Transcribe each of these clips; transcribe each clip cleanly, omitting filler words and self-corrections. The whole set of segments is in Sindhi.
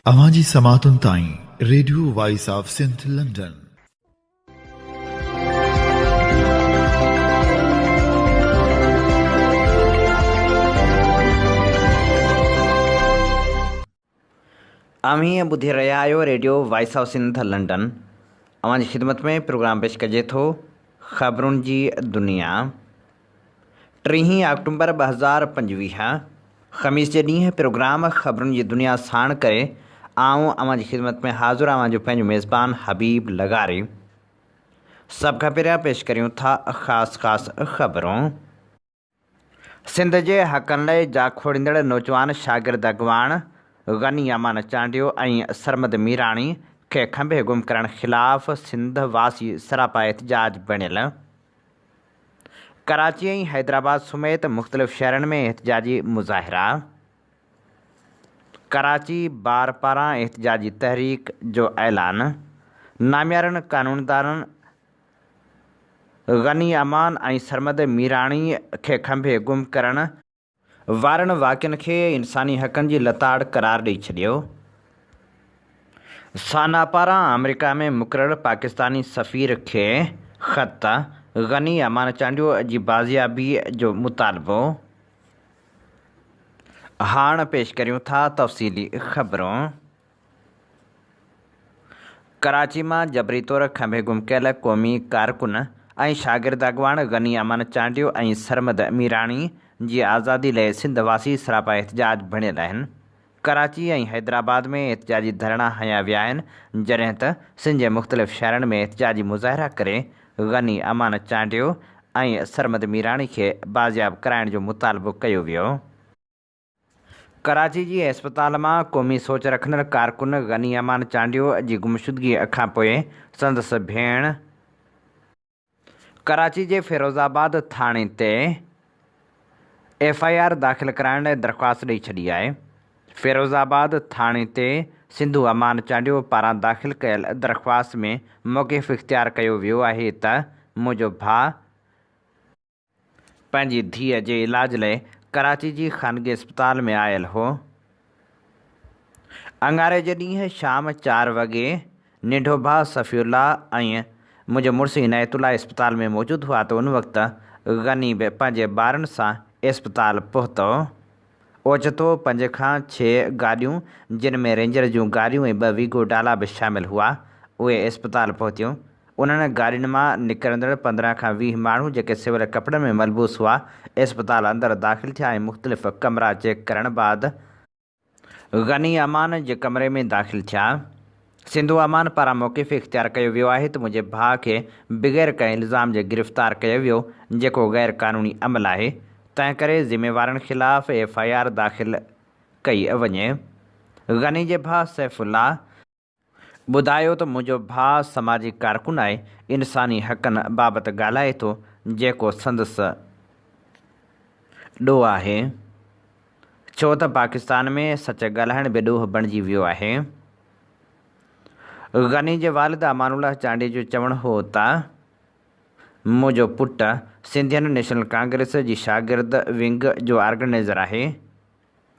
اوهان جي سماعتن تائين radio voice of Sindh London. اوهين ٻڌي رهيا آهيو radio voice of Sindh London. اوهان جي خدمت ۾ پروگرام پيش ڪجي ٿو خبرن جي دنيا. ٽيهين آڪٽومبر 2025 خميس جي ڏينهن پروگرام خبرن جي دنيا ساڻ ڪري آئون اوهان جي خدمت ۾ حاضر اوهان جو پنهنجو ميزبان حبيب لغاري. سڀ کان پهريان پيش ڪريون ٿا خاص خاص خبرون. سنڌ جي حقن لئي جاکوڙيندڙ نوجوان شاگرد اڳواڻ غني امان چانڊيو ۽ سرمد ميراڻي کي کنڀي گم ڪرڻ خلاف سنڌ واسي سراپا احتجاج بڻيل. ڪراچي ۽ حيدرآباد سميت مختلف شهرن ۾ احتجاجي مظاهرا، ڪراچي بار پاران احتجاجي تحريڪ جو اعلان، ناميارن قانوندانن غني امان ۽ سرمد ميراڻي کي کنڀي گم ڪرڻ وارن واقعن کي انساني حقن جي لتاڙ قرار ڏئي ڇڏيو. سانا پاران آمريڪا ۾ مقرر پاڪستاني سفير کي خط، غني امان چانڊيو جي بازيابي جو مطالبو. هاڻ پيش ڪريون ٿا تفصيلي خبرون. ڪراچي مان جبري طور کنڀي گم ڪيل قومي ڪارڪن ۽ شاگرد اڳواڻ غني امان چانڊيو ۽ سرمد ميراڻي جي آزادي لئه سنڌ واسي سراپا احتجاج بڻيل آهن. ڪراچي ۽ حيدرآباد ۾ احتجاجي ڌرڻا هنيا ويا آهن جڏهن ته سنڌ جي مختلف شهرن ۾ احتجاجي مظاهرا ڪري غني امان چانڊيو ۽ سرمد ميراڻي کي بازياب ڪرائڻ جو مطالبو ڪيو ويو. ڪراچي جي اسپتال مان قومي سوچ رکندڙ ڪارڪن غني امان چانڊيو جي گمشدگي کانپوء سندس ڀيڻ ڪراچي جي فيروز آباد ٿاڻي تي ايف I R داخل ڪرائڻ لاء درخواست ڏئي ڇڏي آهي. فيروز آباد ٿاڻي تي سنڌو امان چانڊيو پاران داخل ڪيل درخواست ۾ موقف اختيار ڪيو ويو آهي ته منهنجو ڀاء پنهنجي ڌيء جي علاج لئه ڪراچي جي خانگي اسپتال ۾ آيل هو. اڱاري جي ڏينهن شام چار وڳي ننڍو ڀاء صفي الله ۽ منهنجو مڙس عنايت الله اسپتال ۾ موجود هئا ته ان وقت غني به پنهنجي ٻارن سان اسپتال پهتو. اوچتو پنج کان ڇهه گاڏيون جن ۾ رينجر جون گاڏيون ۽ ٻه ويگو ڊالا به شامل هئا، اهي اسپتال پهتيون. انهن گاڏين مان نڪرندڙ 15 کان 20 ماڻهو جيڪي سول ڪپڙن ۾ ملبوس هئا، اسپتال اندر داخل ٿيا ۽ مختلف ڪمرا چيڪ ڪرڻ بعد غني امان جي ڪمري ۾ داخل ٿيا. سنڌو امان پاران موقف اختيار ڪيو ويو آهي ته منهنجي ڀاء کي بغير ڪنهن الزام جي گرفتار ڪيو ويو جيڪو غير قانوني عمل آهي، تنهنڪري ذميوارن خلاف ايف I R داخل ڪئي وڃي. غني جي ڀاء سيف الله. ٻڌايو ته منهنجو ڀاء سماجي ڪارڪن آهي، انساني حقن بابت ڳالهائي ٿو، جيڪو سندس ڏوهه آهي، ڇو ته پاڪستان ۾ سچ ڳالهائڻ به ڏوهه بڻجي ويو آهي. غني جي والد امان الله چانڊيي جو چوڻ هو ته منهنجو پٽ سنڌين نيشنل ڪانگريس جي شاگرد ونگ جو آرگنائيزر آهي،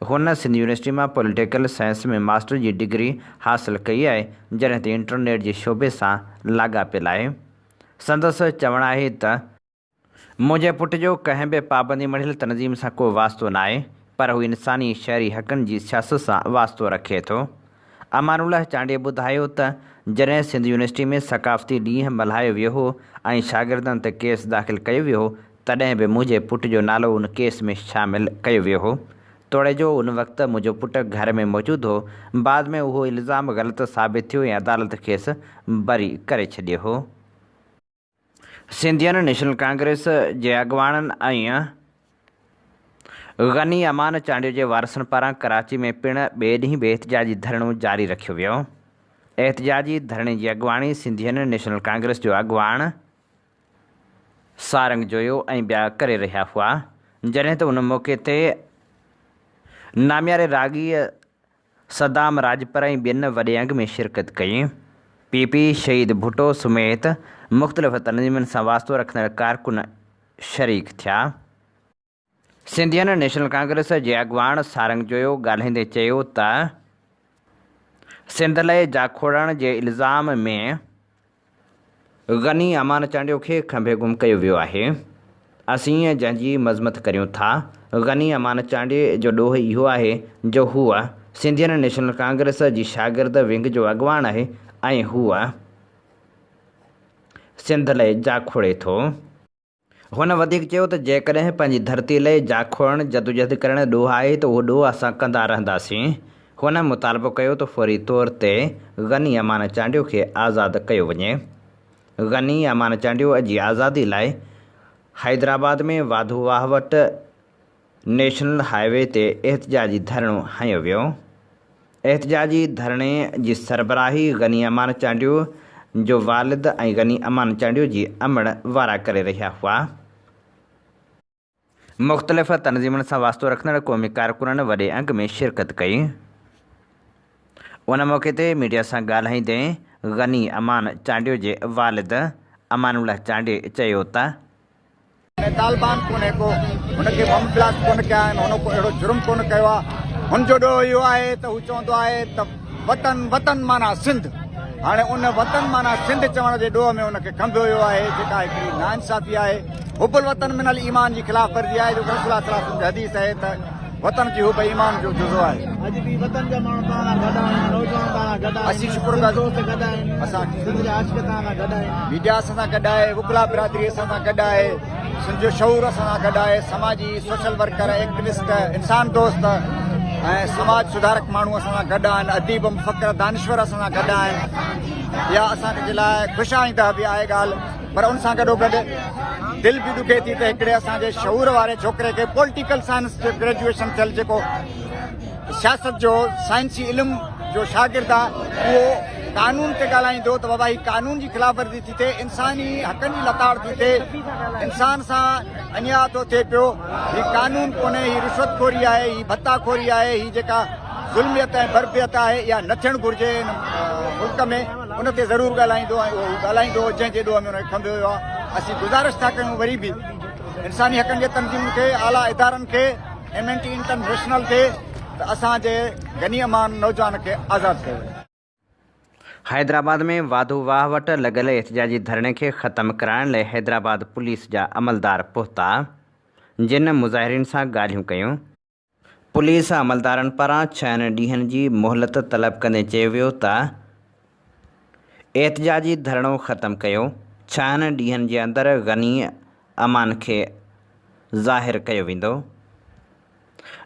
هن سنڌ يونيورسٽي مان پوليٽيڪل سائنس ۾ ماسٽر جي ڊگري حاصل ڪئي آهي، جڏهن ته انٽرنيٽ جي شعبي سان لاڳاپيل آهي. سندس چوڻ آهي ته. منهنجي پٽ جو ڪنهن به پابندي مڙهيل تنظيم سان ڪو واسطو ناهي، پر هو انساني ۽ شهري حقن جي سياست سان واسطو رکي ٿو. امان الله چانڊيي ٻڌايو ته جڏهن سنڌ يونيورسٽي ۾ ثقافتي ڏينهن ملهايو ويو هو ۽ شاگردن تي ڪيس داخل ڪيو ويو هو تڏهن به منهنجي پٽ جو نالو ان ڪيس ۾ شامل ڪيو ويو هو. توڙي جو ان وقت منهنجو پٽ گهر ۾ موجود هو. بعد ۾ اهو الزام غلط ثابت ٿيو ۽ عدالت کيس بري ڪري ڇڏيو هو. سنڌين نيشنل ڪانگريس جي اڳواڻن ۽ غني امان چانڊيو جي وارثن پاران ڪراچي ۾ پڻ ٻئي ڏينهن به احتجاجي ڌرڻو جاري رکيو ويو. احتجاجي ڌرڻي جي اڳواڻي سنڌين نيشنل ڪانگريس جو اڳواڻ سارنگ جويو ۽ ٻيا ڪري رهيا هئا، جڏهن ته ان موقعي تي نامياري راڳي صدام راڄپر ۽ ٻين وڏي انگ ۾ شرڪت ڪئي. پي پي شهيد ڀٽو سميت مختلف تنظيمن سان واسطو رکندڙ ڪارڪن شريڪ ٿيا. سنڌين نيشنل ڪانگريس جي اڳواڻ سارنگ جويو ڳالهائيندي چيو ته. سنڌ لئه جاکوڙڻ جي الزام ۾ غني امان چانڊيو کي کنڀي گم ڪيو ويو آهي. اسين جنهن جي مذمت ڪريون ٿا. غني امان چانڊيي جو ڏوهه اهو آهي جو هو سنڌين نيشنل ڪانگريس جي شاگرد ونگ جو اڳواڻ آهي ۽ هو سنڌ لئه جاکوڙي ٿو. هن وڌيڪ چيو ته جيڪڏهن پنهنجي ڌرتي لئه جاکوڙڻ، جدوجهد ڪرڻ ڏوهه آهي ته اهو ڏوهه اسان ڪندا رهنداسين. هن مطالبو ڪيو ته فوري طور تي غني امان چانڊيو کي آزاد ڪيو وڃي. غني امان چانڊيو جي آزادي لاء حيدرآباد ۾ واڌو واهه وٽ نيشنل هاء وي تي احتجاجي ڌرڻو هنيو ويو. احتجاجي ڌرڻي جي سربراهي غني امان چانڊيو جو والد ۽ غني امان چانڊيو جي امڙ وارا ڪري رهيا هئا. مختلف تنظيمن سان واسطو رکندڙ قومي ڪارڪنن وڏي انگ ۾ شرڪت ڪئي. ان موقعي تي ميڊيا سان ڳالهائيندي غني امان چانڊيو جي والد امان الله چانڊيي چيو ته. ۾ طالبان ڪونهي ڪو هن کي بم بلاسٽ ڪونه ڪيا آهن هن ڪو اهڙو جرم ڪونه ڪيو آهي هن جو ڏوهه اهو آهي ته هو چوندو آهي ته وطن وطن معنيٰ سنڌ هاڻي ان وطن معنيٰ سنڌ چوڻ جي ڏوهه ۾ هن کي کنڀيو ويو آهي جيڪا هڪڙي ناانصافي آهي حب الوطن من الايمان جي خلاف ورزي آهي جو رسول الله صلي الله عليه وسلم جي حديث آهي ته وطن جي حب ايمان جو جزو آهي. اڄ به وطن جا ماڻهو توهان سان گڏ آهن، نوجوان توهان سان گڏ آهن، اسين شڪر گذار دوست گڏ آهن، اسان سنڌ جا عاشق توهان سان گڏ آهن. ميڊيا اسان سان گڏ آهي، وڪلا برادري اسان سان گڏ آهي، سنڌ جو شعور اسان سان گڏ آهي، سماجي سوشل ورڪر، ايڪٽوسٽ، انسان دوست ۽ سماج سڌارڪ ماڻهو اسان سان گڏ آهن، اديب، مفڪر، دانشور اسان سان گڏ آهن. اها اسان جي لاء خوش آئنده به آهي ڳالهه. پر ان سان گڏوگڏ دل به ڏکي ٿي ته هڪڙي اسان جي شعور واري ڇوڪري کي پوليٽيڪل سائنس جو گريجوئيشن ٿيل جيڪو سياست جو سائنسي علم جو شاگرد آ اهو قانون تي ڳالهائيندو ته بابا هي قانون جي خلاف ورزي ٿي ٿئي انساني حقن جي لتاڙ ٿي ٿئي انسان سان انياء ٿو ٿئي پيو هي قانون ڪونهي هي رشوت خوري آهي هي ڀتا خوري آهي هي جيڪا ظلميت ۽ بربريت آهي اها نه ٿيڻ گهرجي هن ملڪ ۾ ان تي ضرور ڳالهائيندو ۽ اهو هو ڳالهائيندو هو جنهن جي ڏوهه ۾ ان کي کنڀيو ويو آهي. اسين گذارش ٿا ڪيون وري به انساني حقن جي تنظيمن کي، اعليٰ ادارن کي، ايم اين ٽي انٽرنيشنل کي ته اسان جي غني امان نوجوان کي آزاد ڪيو وڃي. حيدرآباد ۾ واڌو واهه وٽ لڳل احتجاجي ڌرڻي کي ختم ڪرائڻ لاء حيدرآباد پوليس جا عملدار پهتا، جن مظاهرين سان ڳالهيون ڪيون. پوليس عملدارن پاران ڇهن ڏينهن جي مهلت طلب ڪندي چيو ويو ته احتجاجي ڌرڻو ختم ڪيو، ڇهن ڏينهن جي اندر غني امان کي ظاهر ڪيو ويندو،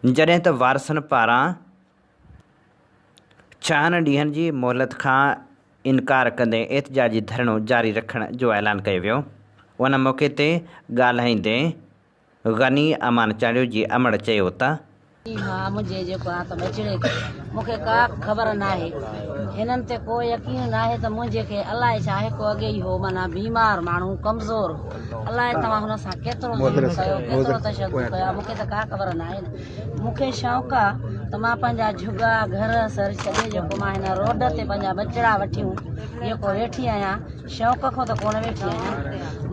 جڏهن ته وارثن پاران ڇهن ڏينهن جي مهلت کان انڪار ڪندي احتجاجي ڌرڻو جاري رکڻ جو اعلان ڪيو ويو. ان موقعي تي ڳالهائيندي غني امان چانڊيو جي امڙ چيو ته. ها منهنجي جيڪو آ ته ٻچڙي کي مون کي ڪا به خبر ناهي هنن تي ڪو يقين ناهي ته منهنجي کي الائي ڇا هڪ اڳي ئي هو معنيٰ بيمار ماڻهو ڪمزور هو الائي توهان هن سان ڪيترو ظلم ڪيو ڪيترو تشدد ڪيو آ مون کي ته ڪا خبر ناهي نه مون کي شوق آ ته مان پنهنجا جهڳا گهر سر ڇڏي جيڪو مان هن روڊ تي پنهنجا ٻچڙا وٺيون جيڪو ويٺي آهيان شوق کان ته ڪونه ويٺي آهيان.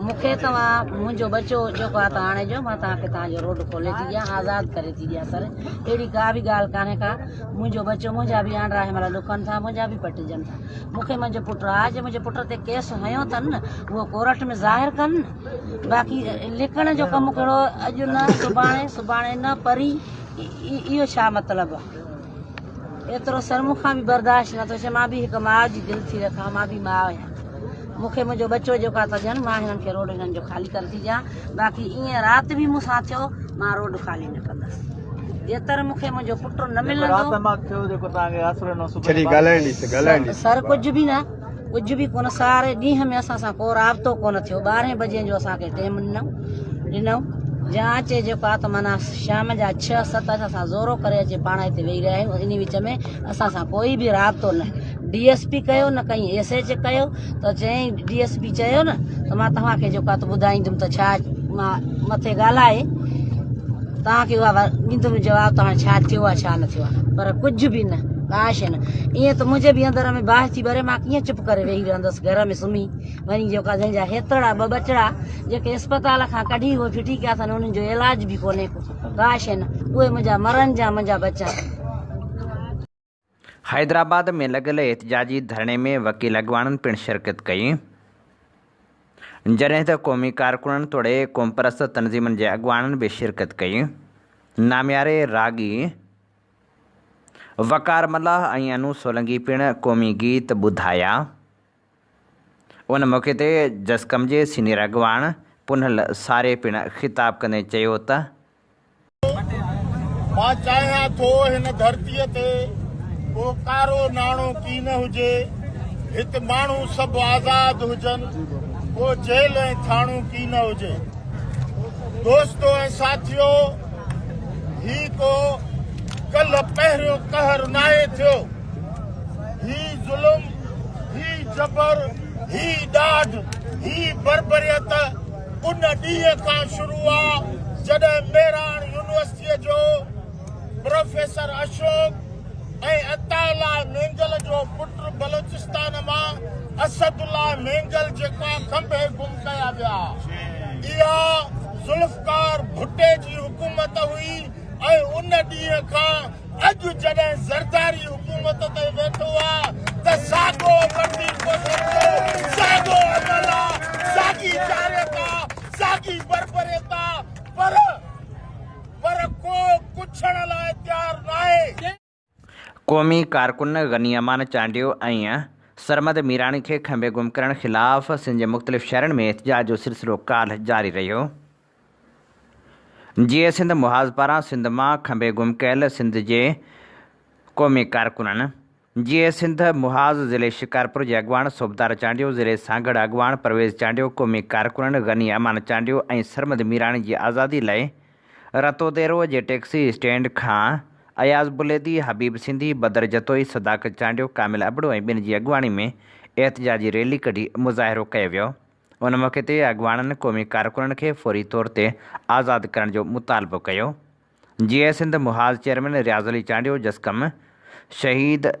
مون کي توهان منهنجو ٻچو جيڪو آهي ته آڻي ڏيو، مان توهان کي توهان جو روڊ کولي ٿي ڏيان، آزاد ڪري ٿي ڏيان سر. اهڙي ڪا به ڳالهه ڪانهي ڪا. منهنجو ٻچو، منهنجا به آنڊرا هن مهل ڏکن ٿا، منهنجا به پٽجن ٿا. مون کي منهنجو پٽ آ، جي منهنجي پٽ تي ڪيس هنيو اٿن نه، اهو ڪورٽ ۾ ظاهر ڪن نه. باقي لڪڻ جو ڪم ڪهڙو، اڄ نه سڀاڻي، سڀاڻي نه پرين، اهو ڇا مطلب آ. ايترو سر مون کان به برداشت نه ٿو ٿئي مان به هڪ ماء جي دل ٿي رکان مان به ماء آهيان مون کي منهنجو ٻچو جيڪو آهي ته ڏين مان هنن کي روڊ هنن جو خالي ڪري ٿي ڏيان باقي ائين رات به مون سان ٿيو مان روڊ خالي نه ڪندس جيتر مون کي منهنجو پٽ نه ملندو سر ڪجهه به نه ڪجهه به ڪونه ساري ڏينهن ۾ اسان سان ڪو رابطو ڪونه ٿيو ٻارهين بجي جو اسان کي ٽيم ڏنو ڏنو جا اچي جيڪو آ ته معنيٰ شام جا ڇهه ست اسان زورو ڪري اچي پاڻ هتي ويهي رهيا آهيون انهي وچ ۾ اسان سان ڪوئي به رابطو نه ڊي ايس پي ڪيو نه ڪئين ايس ايچ ڪيو ته چيائين ڊي ايس پي چيو نه ته مان توهان کي جيڪو آ ته ٻڌائيندم ته ڇا مان مٿي ڳالهائي توهان کي اها ڏيندم جواب ته هاڻي ڇا ٿيو آ ڇا نه ٿيو آ پر ڪجهه به نه ڪا شيء نه ائين ته منهنجي به اندر ۾ باهه ٿي ٻري مان ڪيئن چپ ڪري ويهي رهندس گهر ۾ سمهي وڃي جيڪا جنهن جا هيترڙا ٻه ٻچڙا جيڪي اسپتال کان ڪڍي اهي ڦٽي ڪيا اٿن انهن جو علاج به ڪونهي ڪو ڪا شيء نه اهي منهنجا مرن جا منهنجا ٻچا. حيدرآباد ۾ لڳل احتجاجي ڌرڻي ۾ وڪيل اڳواڻن پڻ شرڪت ڪئي، جڏهن ته قومي ڪارڪنن توڙي قومپرست تنظيمن جي اڳواڻن به شرڪت ڪئي. نامياري راڳي وقار ملاح ۽ انو سولنگي پڻ قومي گيت ٻڌايا. ان موقعي تي جسقم جي سينيئر اڳواڻ پنهل ساري پڻ خطاب ڪندي چيو ته. مان چاهيان ٿو هن ڌرتيء تي ڪو ڪارو ناڻو ڪين هجي، هت ماڻهو سڀ آزاد هجن، ڪو جيل ۽ ٿاڻو ڪين هجي. دوستو ۽ ساٿيو! هي ڪو ڪلهه پهريون قهر ناهي ٿيو. هي ظلم، هي جبر، هي ڏاڍ، هي بربريت ان ڏينهن کان شروع آ جڏهن مهراڻ يونيورسٽيء جو پروفيسر اشوڪ ۽ عطاء الله مينگل جو پٽ بلوچستان مان اسد الله مينگل جيڪا کنڀي گم ڪيا ويا. اها ذوالفقار ڀٽي جي حڪومت هئي ۽ ان ڏينهن کان اڄ جڏهن زرداري حڪومت تي ويٺو آ ته ساڳو وردي ڪوشش جو ساڳو عمل آ، ساڳي جارحيت آ، ساڳي بربريت آ پر پر ڪو ڪڇڻ لاء تيار ناهي. قومي ڪارڪن غني امان چانڊيو ۽ سرمد ميراڻي کي کنڀي گم ڪرڻ خلاف سنڌ جي مختلف شهرن ۾ احتجاج جو سلسلو ڪالهه جاري رهيو. جيئي سنڌ محاذ پاران سنڌ مان کنڀي گم ڪيل سنڌ جي قومي ڪارڪنن، جيئي سنڌ محاذ ضلعي شڪارپور جي اڳواڻ صوبدار چانڊيو، ضلعي سانگهڙ اڳواڻ پرويز چانڊيو، قومي ڪارڪنن غني امان چانڊيو ۽ سرمد ميراڻي جي آزادي لئي رتوديرو جي ٽيڪسي اسٽينڊ کان اياز بليدي، حبيب سنڌي، بدر جتوئي، صداقت چانڊيو، ڪامل ابڙو ۽ ٻين جي اڳواڻي ۾ احتجاجي ريلي ڪڍي مظاهرو ڪيو ويو. ان موقعي تي اڳواڻن قومي ڪارڪنن کي فوري طور تي آزاد ڪرڻ جو مطالبو ڪيو. جيئي سنڌ محاذ چيئرمين رياض علي چانڊيو جسقم شهيد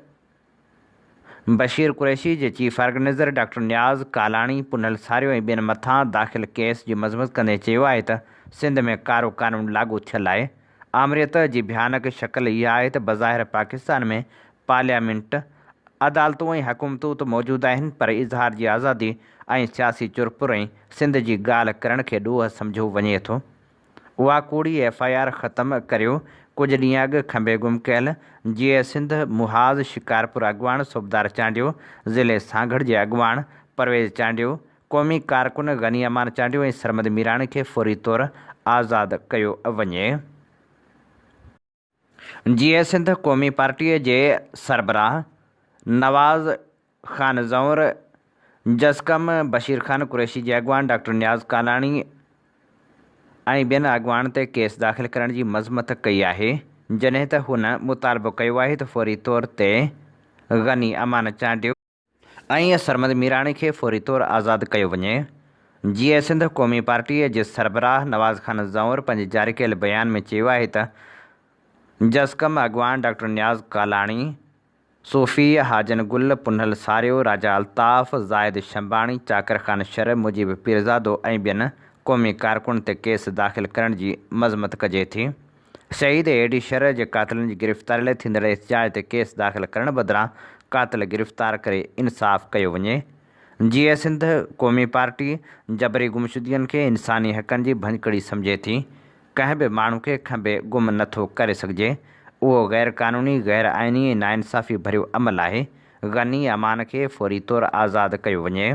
بشير قريشي جي chief organizer doctor Niaz Kalani, Punhal Sario ۽ ٻين مٿان داخل ڪيس جي مذمت ڪندي چيو آهي ته سنڌ ۾ ڪارو قانون لاڳو ٿيل آهي، آمريت جي ڀيانڪ شڪل اها آهي ته بظاهر پاڪستان ۾ پارليامينٽ، عدالتون ۽ حڪومتون ته موجود آهن پر اظهار جي آزادي ۽ سياسي چرپر ۽ سنڌ جي ڳالهه ڪرڻ کي ڏوهه سمجهيو وڃي ٿو. اها ڪوڙي ايف I R ختم ڪريو، ڪجهه ڏينهن اڳ کنڀي گم ڪيل جيئي سنڌ محاذ شڪارپور اڳواڻ صوبدار چانڊيو، ضلعي سانگهڙ جي اڳواڻ پرويز چانڊيو، قومي ڪارڪن غني امان چانڊيو ۽ سرمد ميراڻي کي فوري طور آزاد ڪيو وڃي. جيئي سنڌ قومي پارٽيء جي سربراهه نواز خان زئور، جسقم بشير خان قريشي جي اڳواڻ ڊاڪٽر نياز ڪالاڻي ۽ ٻين اڳواڻن تي ڪيس داخل ڪرڻ جي مذمت ڪئي آهي، جڏهن ته هن مطالبو ڪيو آهي ته فوري طور تي غني امان چانڊيو، ۽ سرمد ميراڻي کي فوري طور آزاد ڪيو وڃي. جيئي سنڌ قومي پارٽيء جي سربراهه نواز خان زئور پنهنجي جاري ڪيل بيان ۾ چيو آهي ته جسقم اڳواڻ ڊاڪٽر نياز ڪالاڻي، صوفي حاجن گل، پنهل ساريو، راجا الطاف، زاهد شنباڻي، چاڪر خان شر، مجيب پيرزادو ۽ ٻين قومي ڪارڪنن تي ڪيس داخل ڪرڻ جي مذمت ڪجي ٿي. شهيد اي ڊي شر جي قاتلن جي گرفتاري لاء ٿيندڙ احتجاج تي ڪيس داخل ڪرڻ بدران قاتل گرفتار ڪري انصاف ڪيو وڃي. جيئي سنڌ قومي پارٽي جبري گمشدگين کي انساني حقن جي ڀڃڪڙي سمجهي ٿي، ڪنهن به ماڻهو کي کنڀي گم نه ٿو ڪري سگهجي، اهو غير قانوني، غير آئيني ۽ ناانصافي ڀريو عمل آهي، غني امان کي فوري طور آزاد ڪيو وڃي.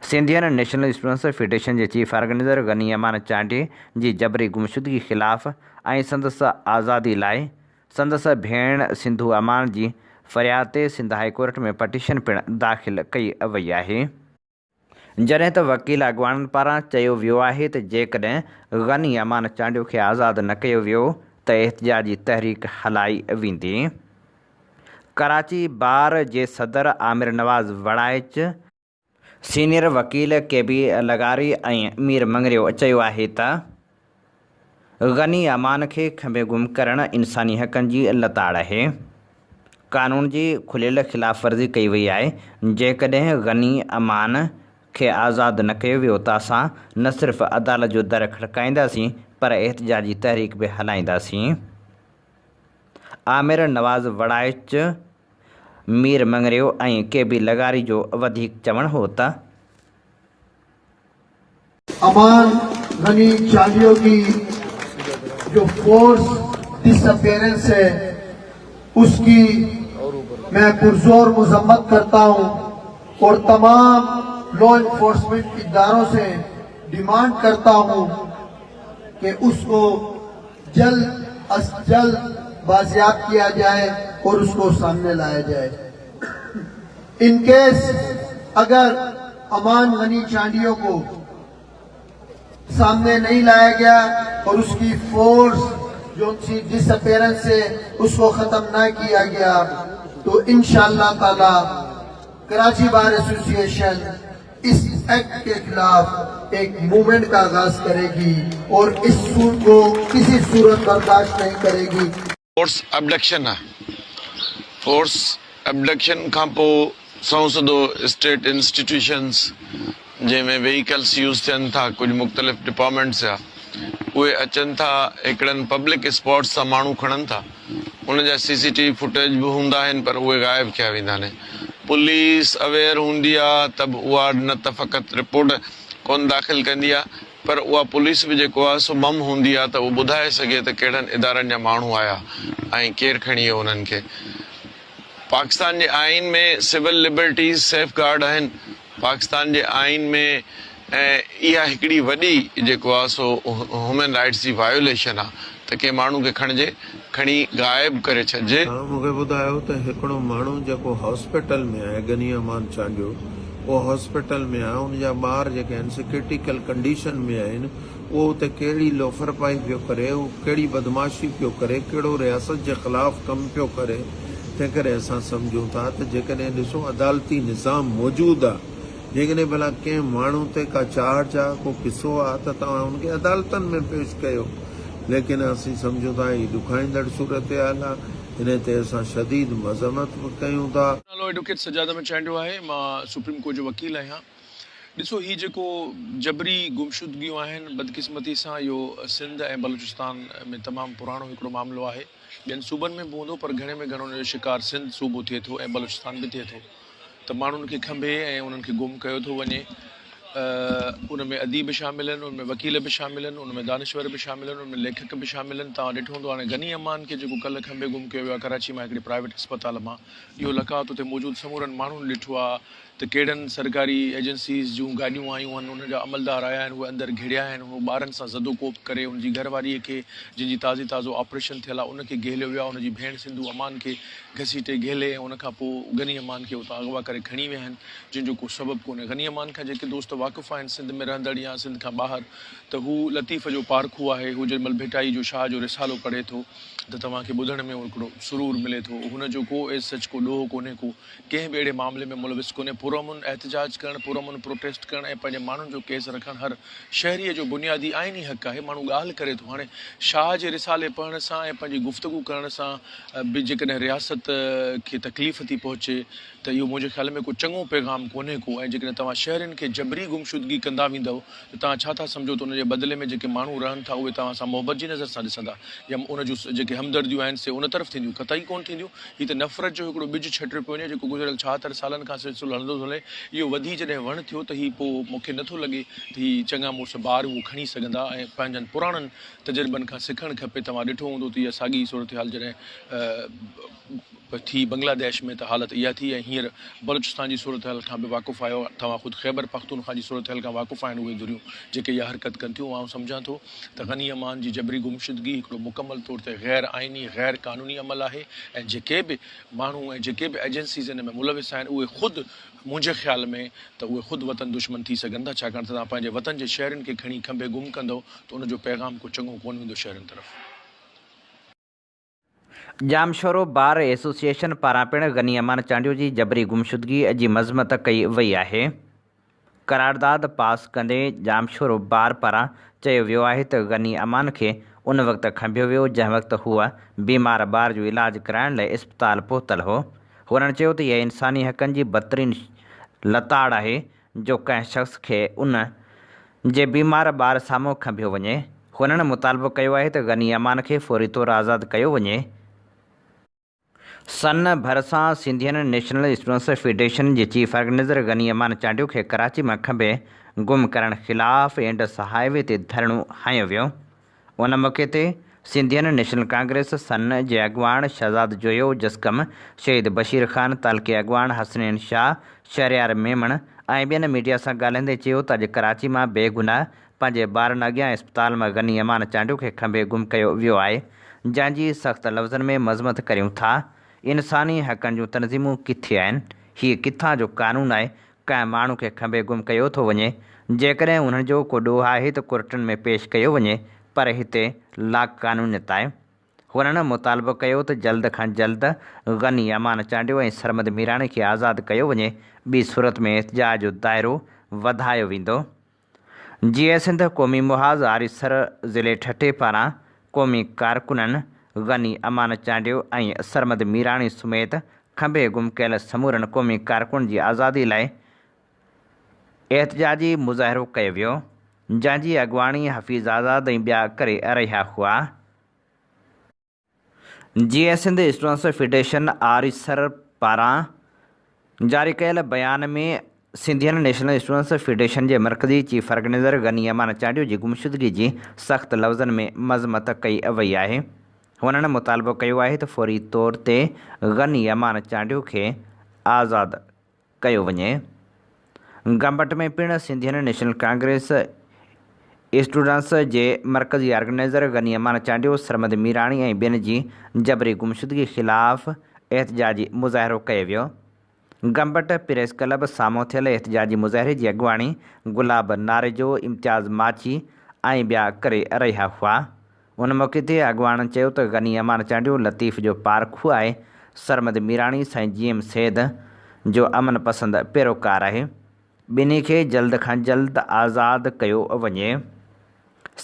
سنڌين نيشنل اسٽوڊنٽس فيڊريشن جي چيف آرگنائيزر غني امان چانڊيي جي جبري گمشدگي خلاف ۽ سندس آزادي لاء سندس ڀيڻ سنڌو امان جي فرياد تي سنڌ هائي ڪورٽ ۾ پٽيشن پڻ داخل ڪئي وئي آهي. جڏهن ته وڪيل اڳواڻن پاران چيو ويو آهي ته جيڪڏهن غني امان چانڊيو کي آزاد نه ڪيو ويو ته احتجاجي تحريڪ هلائي ويندي. ڪراچي بار جي صدر عامر نواز وڙائچ، سينيئر وڪيل ڪي بي لغاري ۽ مير مڱريو چيو آهي ته غني امان کي کنڀي گم ڪرڻ انساني حقن جي لتاڙ آهي، قانون جي کليل خلاف ورزي ڪئي وئي آهي، جيڪڏهن غني امان کي آزاد نه ڪيو ويو ته اسان نه صرف عدالت جو در کڙڪائينداسين پر احتجاجي تحريڪ به هلائينداسين. عامر نواز وڙائچ، مير مڱريو ۽ ڪي بي لغاري جو وڌيڪ چوڻ هو ته. امان غني چانڊيو ڪي جو فورس ڊس اپيئرنس هي اس ڪي مين پرزور مذمت ڪرتا هون اور تمام لا انفورسمنٽ ادارون سي ڊيمانڊ ڪرتا هون ڪي اس ڪو جلد از جلد بازياب ڪيا جائي اور اس ڪو سامني لايا جائي ان ڪيس اگر امان غني چانڊيو ڪو سامني نهين لايا گيا اور اس ڪي فورس جو سي ڊس اپيئرنس هي اس ڪو ختم نه ڪيا گيا تو انشاء الله تعالي ڪراچي بار ايسوسيئيشن اس ايڪٽ ڪي خلاف ايڪ موومينٽ ڪا آغاز ڪري گي اور اس ڪو ڪسي صورت برداشت نهين ڪري گي. فورس ابڊڪشن آ. فورس ابڊڪشن کان پوء سنئون سڌو اسٽيٽ انسٽيٽيوشنز جنهن ۾ ويهيڪلس يوز ٿين ٿا ڪجهه مختلف ڊپارٽمينٽس جا اهي اچن ٿا هڪڙن پبلڪ اسپاٽس تان ماڻهو کڻن ٿا ان جا سي سي ٽي وي فوٽيج به هوندا آهن پر اهي غائب ڪيا ويندا آهن پوليس اويئر هوندي آ ته به اها نه ته فقط رپورٽ ڪونه داخل ڪندي آ پر اها پوليس به جيڪو آ سو مم هوندي آ ته اهو ٻڌائي سگهي ته ڪهڙن ادارن جا ماڻهو آيا ۽ ڪير کڻي ويو انهن کي. پاڪستان جي آئين ۾ سول لبرٽيز سيف گارڊ آهن، پاڪستان جي آئين ۾ اها هڪڙي وڏي جيڪو آ سو هيومن رائٽس جي وايوليشن آ ته ڪنهن ماڻهو کي کڻجي کڻي غائب ڪري ڇڏجي. توهان مون کي ٻڌايو ته هڪڙو ماڻهو جيڪو هاسپيٽل ۾ آهي غني امان چانڊيو اهو هاسپيٽل ۾ آهي ان جا ٻار جيڪي آهن سي ڪرٽيڪل ڪنڊيشن ۾ آهن اهو اتي ڪهڙي لوفرپائي پيو ڪري اهو ڪهڙي بدمعاشي پيو ڪري ڪهڙو رياست جي خلاف ڪم پيو ڪري تنهن ڪري اسان سمجهون ٿا ته جيڪڏهن ڏسو عدالتي نظام موجود آهي جيڪڏهن ڀلا ڪنهن ماڻهو تي ڪا چارج آ، ڪو قصو آ ته توهان ان کي عدالتن ۾ پيش ڪيو. ليڪن اسين سمجهون ٿا هي ڏکائيندڙ صورتحال آ، انهي تي اسان شديد مذمت به ڪيون ٿا. نالو ايڊووڪيٽ سجاد احمد چانڊيو آهي مان سپريم ڪورٽ جو وڪيل آهيان ڏسو هي جيڪو جبري گمشدگيون آهن بدقسمتي سان اهو سنڌ ۽ بلوچستان ۾ تمام پراڻو هڪڙو معاملو آهي ٻين صوبن ۾ به هوندو پر گهڻي ۾ گهڻو ان جو شڪار سنڌ صوبو ٿئي ٿو ۽ بلوچستان به ٿئي ٿو ته ماڻهن کي کنڀي ۽ انهن کي گم ڪيو ٿو وڃي ان ۾ اديب شامل آهن ان ۾ وڪيل به شامل آهن ان ۾ دانشور به شامل آهن ان ۾ ليکڪ به شامل آهن توهان ڏٺو هوندو هاڻي غني امان کي جيڪو ڪلهه کنڀي گم ڪيو ويو آهي ڪراچي مان هڪڙي پرائيويٽ اسپتال مان اهو لقاء اتي موجود سمورن ماڻهن ڏٺو آهي ته ڪهڙن سرڪاري ايجنسيز جون گاڏيون آيون آهن، انهن جا عملدار آيا آهن، اهي اندر گهڙيا آهن، هو ٻارن سان زدوڪوب ڪري ان جي گهر واريء کي جنهن جي تازي تازو آپريشن ٿيل آهي ان کي گهليو ويو آهي، ان جي ڀيڻ سنڌو امان کي گهسيٽي گهلي ۽ ان کان پوء غني امان کي اتان اغوا ڪري کڻي ويا آهن، جنهن جو ڪو سبب ڪونهي. غني امان کان جيڪي دوست واقف آهن سنڌ ۾ رهندڙ يا سنڌ کان ٻاهر ته هو لطيف جو پارکو آهي، هو جنهن مهل ڀٽائي جو شاهه جو رسالو پڙهي ٿو ته توهان کي ٻڌڻ ۾ هڪڙو سرور ملي ٿو، هن جو ڪو ايز سچ ڪو ڏوهه ڪونهي ڪو ڪنهن به اهڙي معاملي ۾ ملوث ڪونهي، پرامن احتجاج ڪرڻ، پرامن پروٽيسٽ ڪرڻ ۽ پنهنجي ماڻهن جو ڪيس رکڻ هر شهريء جو بنيادي آئيني حق آهي، ماڻهو ڳالهه ڪري ٿو، هاڻي شاهه جي رسالي پڙهڻ سان ۽ پنهنجي گفتگو ڪرڻ سان به جيڪڏهن رياست کي تڪليف ٿي پهچي ته اهو منهنجي خيال ۾ ڪو چڱو پيغام ڪونهي ڪو ۽ جيڪڏهن توهان شهرين کي جبري گمشدگي ڪندا ويندؤ ته توهان ڇا ٿا سمجهو ته ان جي بدلي ۾ جيڪي ماڻهو رهن ٿا اهي توهان سان محبت جي نظر سان ڏسندا يا ان جون جيڪي همدرديون آهن سي ان طرف ٿينديون؟ قطعي ڪونه ٿينديون. هي ته نفرت جو هڪڙو ٻج ڇٽيو پيو وڃي جيڪو گذريل 76 سالن کان سلسلو هلندو ٿو هلي. اهو وڌي جڏهن وڻ ٿيو ته هي پوء مون کي نٿو لڳي ته هي چڱا مڙس بار اهو کڻي سگهندا ۽ پنهنجن پراڻن تجربن کان سکڻ کپي. توهان ڏٺو هوندو ته اها ساڳي صورتحال جڏهن ٿي بنگلاديش ۾ ته حالت اها ٿي ۽ هينئر بلوچستان جي صورتحال کان به واقف آهيو، توهان خود خيبر پختونخوا جي صورتحال کان واقف آهن اهي ڌريون جيڪي اها حرڪت ڪن ٿيون، آئون سمجهان ٿو ته غني امان جي جبري گمشدگي هڪڙو مڪمل طور تي غير آئيني، غير قانوني عمل آهي ۽ جيڪي به ماڻهو ۽ جيڪي به ايجنسيز ان ۾ ملوث آهن اهي خود منهنجي خيال ۾ ته اهي خود وطن دشمن ٿي سگهن ٿا ڇاڪاڻ ته توهان پنهنجي وطن جي شهرين کي کڻي کنڀي گم ڪندؤ ته ان جو پيغام ڪو چڱو ڪونه ويندو شهرين طرف. ڄامشورو بار ايسوسيئيشن پاران پڻ غني امان چانڊيو جي جبري گمشدگي جي مذمت ڪئي وئي آهي. قرارداد پاس ڪندي ڄامشورو بار پاران چيو ويو آهي ته غني امان کي ان وقت کنڀيو ويو جنهن وقت هو بيمار ٻار جو علاج ڪرائڻ لاء اسپتال پهتل هو. هنن چيو ته اها انساني حقن جي بدترين لتاڙ آهي جو ڪنهن شخص کي ان جي بيمار ٻار سامهون کنڀيو وڃي. هنن مطالبو ڪيو آهي ته غني امان کي فوري طور آزاد ڪيو وڃي. سن ڀرسان سنڌين نيشنل اسٽوڊنٽس فيڊريشن جي چيف آرگنائيزر غني امان چانڊيو کي ڪراچي مان کنڀي گم ڪرڻ خلاف انڊس هاء وي تي ڌرڻو هنيو ويو. ان موقعي تي سنڌين نيشنل ڪانگريس، سن، جي اڳواڻ شهزاد جويو، جسقم شهيد بشير خان، تعلقي اڳواڻ حسنين شاهه، شهريار ميمڻ ۽ ٻين ميڊيا سان ڳالهائيندي چيو ته اڄ ڪراچي مان بيگناهه پنهنجي ٻارن اڳيان اسپتال مان غني امان چانڊيو کي کنڀي گم ڪيو ويو آهي، جنهن جي سخت لفظن ۾ مذمت ڪريون ٿا. انساني حقن جون تنظيمون ڪٿي آهن؟ هي ڪٿان جو قانون آهي، ڪنهن ماڻهو کي کنڀي گم ڪيو ٿو وڃي، جيڪڏهن انهن جو ڪو ڏوهه آهي ته ڪورٽن ۾ پيش ڪيو وڃي، پر هتي لاقانونيت آهي. هنن مطالبو ڪيو ته جلد کان جلد غني امان چانڊيو ۽ سرمد ميراڻي کي آزاد ڪيو وڃي، ٻي صورت ۾ احتجاج جو دائرو وڌايو ويندو. جيئي سنڌ قومي محاذ آريسر ضلعي ٺٽي پاران قومي ڪارڪنن غني امان چانڊيو ۽ سرمد ميراڻي سميت کنڀي گم ڪيل سمورن قومي ڪارڪن جي آزادي لاء احتجاجي مظاهرو ڪيو ويو جنهن جي اڳواڻي حفيظ آزاد ۽ ٻيا ڪري رهيا هئا. جيئي سنڌ اسٽوڊنٽس فيڊريشن آريسر پاران جاري ڪيل بيان ۾ سنڌين نيشنل اسٽوڊنٽس فيڊريشن جي مرڪزي چيف آرگنائيزر غني امان چانڊيو جي گمشدگي جي سخت لفظن ۾ مذمت ڪئي وئي آهي. هنن مطالبو ڪيو آهي ته فوري طور تي غني امان چانڊيو کي آزاد ڪيو وڃي. گمبٽ ۾ پڻ سنڌين نيشنل ڪانگريس اسٽوڊنٽس جي مرڪزي آرگنائيزر غني امان چانڊيو، سرمد ميراڻي ۽ ٻين جي جبري گمشدگي خلاف احتجاجي مظاهرو ڪيو ويو. گمبٽ پريس ڪلب سامهون ٿيل احتجاجي مظاهري جي اڳواڻي گلاب ناريجو، امتياز ماڇي ۽ ٻيا ڪري رهيا هئا. ان موقعي تي اڳواڻن چيو ته غني امان چانڊيو لطيف جو پارکو آهي، سرمد ميراڻي سائين جي ايم سيد جو امن پسند پيروڪار آهي، ٻنهي کي جلد کان جلد آزاد ڪيو وڃي.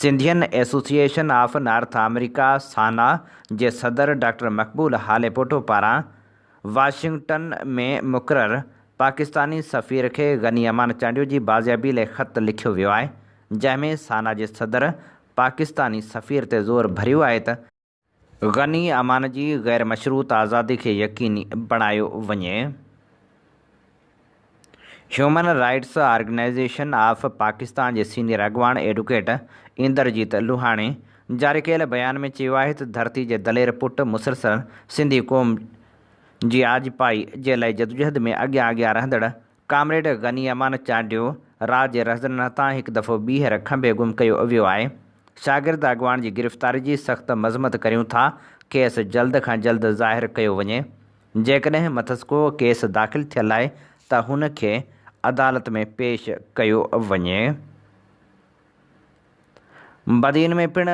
Sindhian association of North America, SANA, جي صدر ڊاڪٽر مقبول هاليپوٽو پاران واشنگٽن ۾ مقرر پاڪستاني سفير کي غني امان چانڊيو جي بازيابي لاء خط لکيو ويو آهي، جنهن ۾ سانا جي صدر پاڪستاني سفير تي زور ڀريو آهي ته غني امان جي غير مشروط آزادي کي يقيني بڻايو وڃي. Human rights organisation of Pakistan جي سينيئر اڳواڻ ايڊوڪيٽ اندرجيت لوهاڻي جاري ڪيل بيان ۾ چيو آهي ته ڌرتي جي دلير پٽ مسلسل سنڌي قوم جي آجپائي جي لاء جدوجهد ۾ اڳيان اڳيان رهندڙ ڪامريڊ غني امان چانڊيو را جي رهزنن هٿان هڪ دفعو ٻيهر کنڀي گم ڪيو ويو آهي. شاگرد اڳواڻ جي گرفتاري جي سخت مذمت ڪريون ٿا، کيس جلد کان جلد ظاهر ڪيو وڃي. جيڪڏهن مٿس ڪو ڪيس داخل ٿيل آهي ته هن کي عدالت ۾ پيش ڪيو وڃي. بدين ۾ پڻ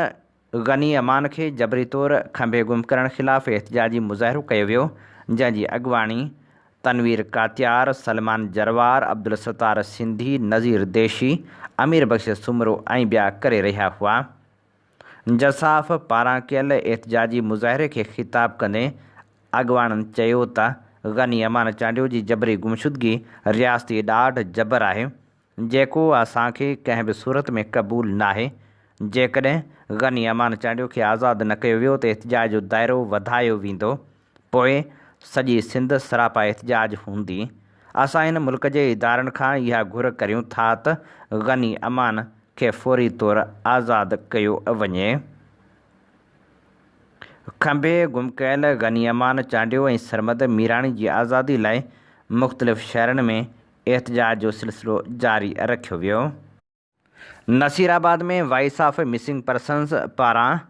غني امان کي جبري طور کنڀي گم ڪرڻ خلاف احتجاجي مظاهرو ڪيو ويو، جنهن جي اڳواڻي تنوير ڪاتيار، سلمان جروار، عبدالستار سنڌي، نذير ديشي، امير بخش سومرو ۽ ٻيا ڪري رهيا هئا. جساف پاران ڪيل احتجاجي مظاهري کي خطاب ڪندي اڳواڻن چيو ته غني امان چانڊيو جي جبري گمشدگي رياستي ڏاڍ جبر آهي، جيڪو اسان کي ڪنهن به صورت ۾ قبول ناهي، جيڪڏهن غني امان چانڊيو کي آزاد نه ڪيو ويو ته احتجاج جو دائرو وڌايو ويندو، پوء سڄي سنڌ سراپا احتجاج هوندي، اسان هن ملڪ جي ادارن کان اها گهر ڪريون ٿا ته غني امان کي فوري طور آزاد ڪيو وڃي. کنڀي گم ڪيل غني امان چانڊيو ۽ سرمد ميراڻي جي آزادي لاء مختلف شهرن ۾ احتجاج جو سلسلو جاري رکيو ويو. Nasirabad ۾ voice of missing persons پاران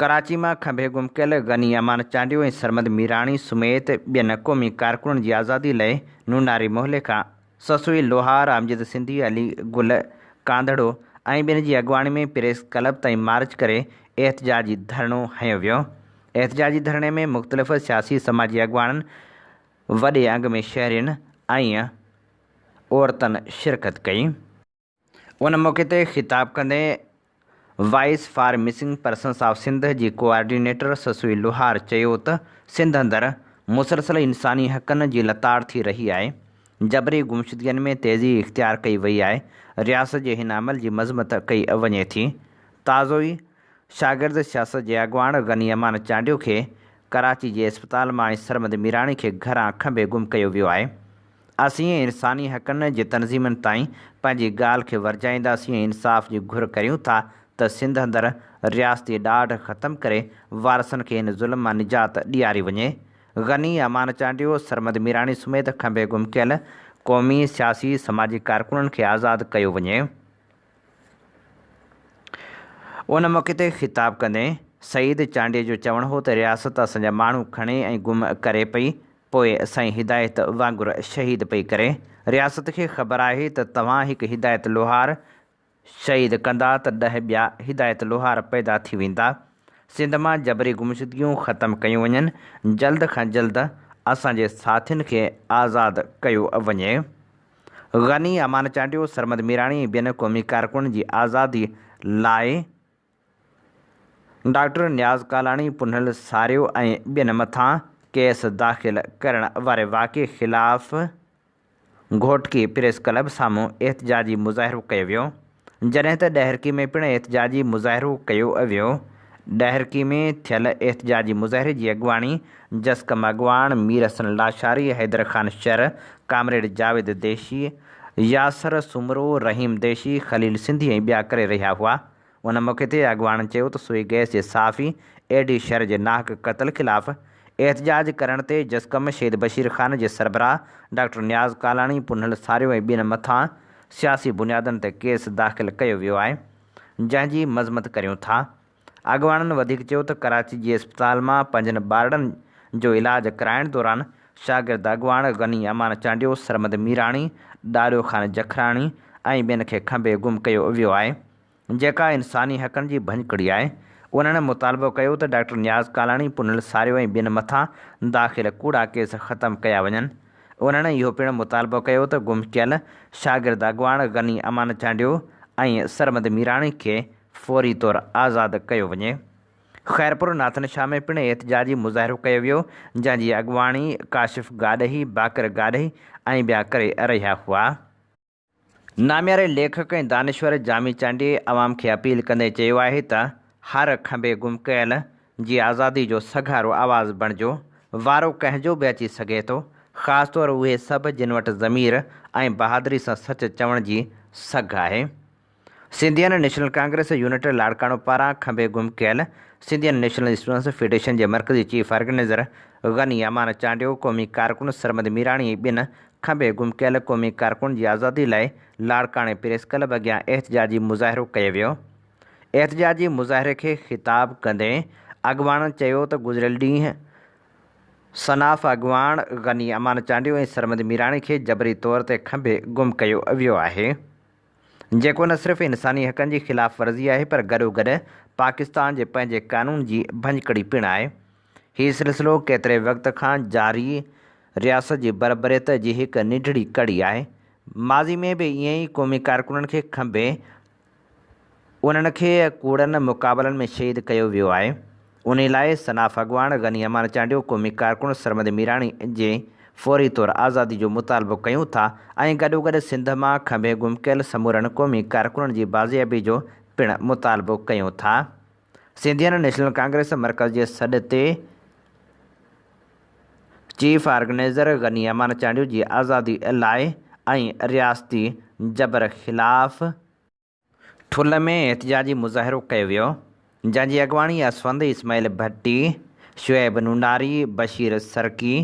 ڪراچي مان کنڀي گم ڪيل غني امان چانڊيو ۽ سرمد ميراڻي سميت ٻين قومي ڪارڪنن جي آزادي لئه نوناري محلي کان سسئي لوهار، امجد سنڌي، علي گل ڪانڌڙو ۽ ٻين جي اڳواڻي ۾ پريس ڪلب تائين مارچ ڪري احتجاجي ڌرڻو هنيو ويو. احتجاجي ڌرڻي ۾ مختلف سياسي سماجي اڳواڻن وڏي انگ ۾ شهرين ۽ عورتن شرڪت ڪئي. ان موقعي تي خطاب ڪندي voice for missing persons of Sindh جي ڪوآرڊينيٽر سسئي لوهار چيو ته سنڌ اندر مسلسل انساني حقن جي لتاڙ ٿي رهي آهي، جبري گمشدگين ۾ تيزي اختيار ڪئي وئي آهي، رياست جي هن عمل جي مذمت ڪئي وڃي ٿي. تازو ئي شاگرد سياست جي اڳواڻ غني امان چانڊيو کي ڪراچي جي اسپتال مان ۽ سرمد ميراڻي کي گهران کنڀي گم ڪيو ويو آهي. اسين انساني حقن جي تنظيمن تائين پنهنجي ڳالهه کي ورجائينداسين ۽ انصاف جي گهر ڪريون ٿا ته سنڌ اندر رياستي ڏاڍ ختم ڪري وارثن کي هن ظلم مان نجات ڏياري وڃي. غني امان چانڊيو، سرمد ميراڻي سميت کنڀي گم ڪيل قومي، سياسي، سماجي ڪارڪنن کي آزاد ڪيو وڃي. ان موقعي تي خطاب ڪندي سعيد چانڊيي جو چوڻ هو ته رياست اسان جا ماڻهو کڻي ۽ گم ڪري پئي، پوء سائين هدايت وانگر شهيد پئي ڪري. رياست کي خبر آهي ته توهان هڪ هدايت لوهار شهيد ڪندا ته ڏهه ٻيا هدايت لوهار پيدا ٿي ويندا. سنڌ مان جبري گمشدگيون ختم ڪيون وڃن، جلد کان جلد اسان جي ساٿين کي آزاد ڪيو وڃي. غني امان چانڊيو، سرمد ميراڻي ۽ ٻين قومي ڪارڪنن جي آزادي لاء ڊاڪٽر نياز ڪالاڻي، پنهل ساريو ۽ ٻين مٿان ڪيس داخل ڪرڻ واري واقعي خلاف گهوٽڪي پريس ڪلب سامهون احتجاجي مظاهرو ڪيو ويو. جڏهن ته ڏهرڪي ۾ پڻ احتجاجي مظاهرو ڪيو ويو. ڏهرڪي ۾ ٿيل احتجاجي مظاهري جي اڳواڻي جسقم اڳواڻ مير حسن لاشاري، حيدر خان شر، ڪامريڊ جاويد ديشي، ياسر سومرو، رحيم ديشي، خليل سنڌي ۽ ٻيا ڪري رهيا هئا. ان موقعي تي اڳواڻن چيو ته سوئي گئس جي صحافي اي ڊي شر جي ناحق قتل خلاف احتجاج ڪرڻ تي جسقم شهيد بشير خان جي سربراهه ڊاڪٽر نياز ڪالاڻي، پنهل ساريو ۽ ٻين مٿان سياسي بنيادن تي ڪيس داخل ڪيو ويو آهي، جنهن جي مذمت ڪريون ٿا. اڳواڻن وڌيڪ چيو ته ڪراچي جي اسپتال مان پنهنجن ٻارڙن جو علاج ڪرائڻ دوران شاگرد اڳواڻ غني امان چانڊيو، سرمد ميراڻي، ڏاڏو خان جکراڻي ۽ ٻين کي کنڀي گم ڪيو ويو آهي، جيڪا انساني حقن جي ڀڃڪڙي آهي. انهن مطالبو ڪيو ته ڊاڪٽر نياز ڪالاڻي، پنهل ساريو ۽ ٻين مٿان داخل ڪوڙا ڪيس ختم ڪيا وڃن. انهن اهو پڻ مطالبو ڪيو ته گم ڪيل شاگرد اڳواڻ غني امان چانڊيو ۽ سرمد ميراڻي کي فوري طور آزاد ڪيو وڃي. خيرپور ناٿن شاهه ۾ پڻ احتجاجي مظاهرو ڪيو ويو، جنهن جي اڳواڻي ڪاشف گاڏهي، باقر گاڏهي ۽ ٻيا ڪري رهيا هئا. نامياري ليکڪ ۽ دانشور جامي چانڊيي عوام کي اپيل ڪندي چيو آهي ته هر کنڀي گم ڪيل جي آزادي جو سگهارو آواز بڻجو، وارو ڪنهن جو به اچي سگهي ٿو، خاص طور اهي سڀ جن وٽ ضمير ۽ بهادري سان سچ چوڻ جي سگهه آهي. سنڌين نيشنل ڪانگريس يونٽ لاڙڪاڻو پاران کنڀي گم ڪيل سنڌين نيشنل اسٽوڊنٽس فيڊريشن جي مرڪزي چيف آرگنائيزر غني امان چانڊيو، قومي ڪارڪن سرمد ميراڻي ۽ ٻين کنڀي گم ڪيل قومي ڪارڪن جي آزادي لاء لاڙڪاڻي پريس ڪلب اڳيان احتجاجي مظاهرو ڪيو ويو. احتجاجي مظاهري کي خطاب ڪندي اڳواڻن چيو ته گذريل ڏينهن صناف اڳواڻ غني امان چانڊيو ۽ سرمد ميراڻي کي جبري طور تي کنڀي گم ڪيو ويو آهي. جيڪو نه صرف انساني حقن جي خلاف ورزي آهي پر گڏوگڏ پاڪستان جي پنهنجي قانون جي ڀڃڪڙي پڻ آهي. هي سلسلو ڪيتري وقت کان جاري رياست جي بربريت جي هڪ ننڍڙي ڪڙي آهي. ماضي ۾ به ائين ئي قومي ڪارڪنن کي کنڀي انهن کي ڪوڙن مقابلن ۾ شهيد ڪيو ويو آهي. انهي لاء صناف اڳواڻ غني امان چانڊيو، قومي ڪارڪن سرمد ميراڻي جي فوري طور آزادي جو مطالبو ڪيون ٿا ۽ گڏوگڏ سنڌ مان کنڀي گم ڪيل سمورن قومي ڪارڪنن جي بازيابي جو پڻ مطالبو ڪيون ٿا. سنڌين نيشنل ڪانگريس مرڪز جي سڏ تي چيف آرگنائيزر غني امان چانڊيو جي آزادي لاء ۽ رياستي جبر خلاف ٺل ۾ احتجاجي مظاهرو ڪيو ويو، جنهن جي اڳواڻي اسفند اسماعيل ڀٽي، شعيب نوناري، بشير سرڪي،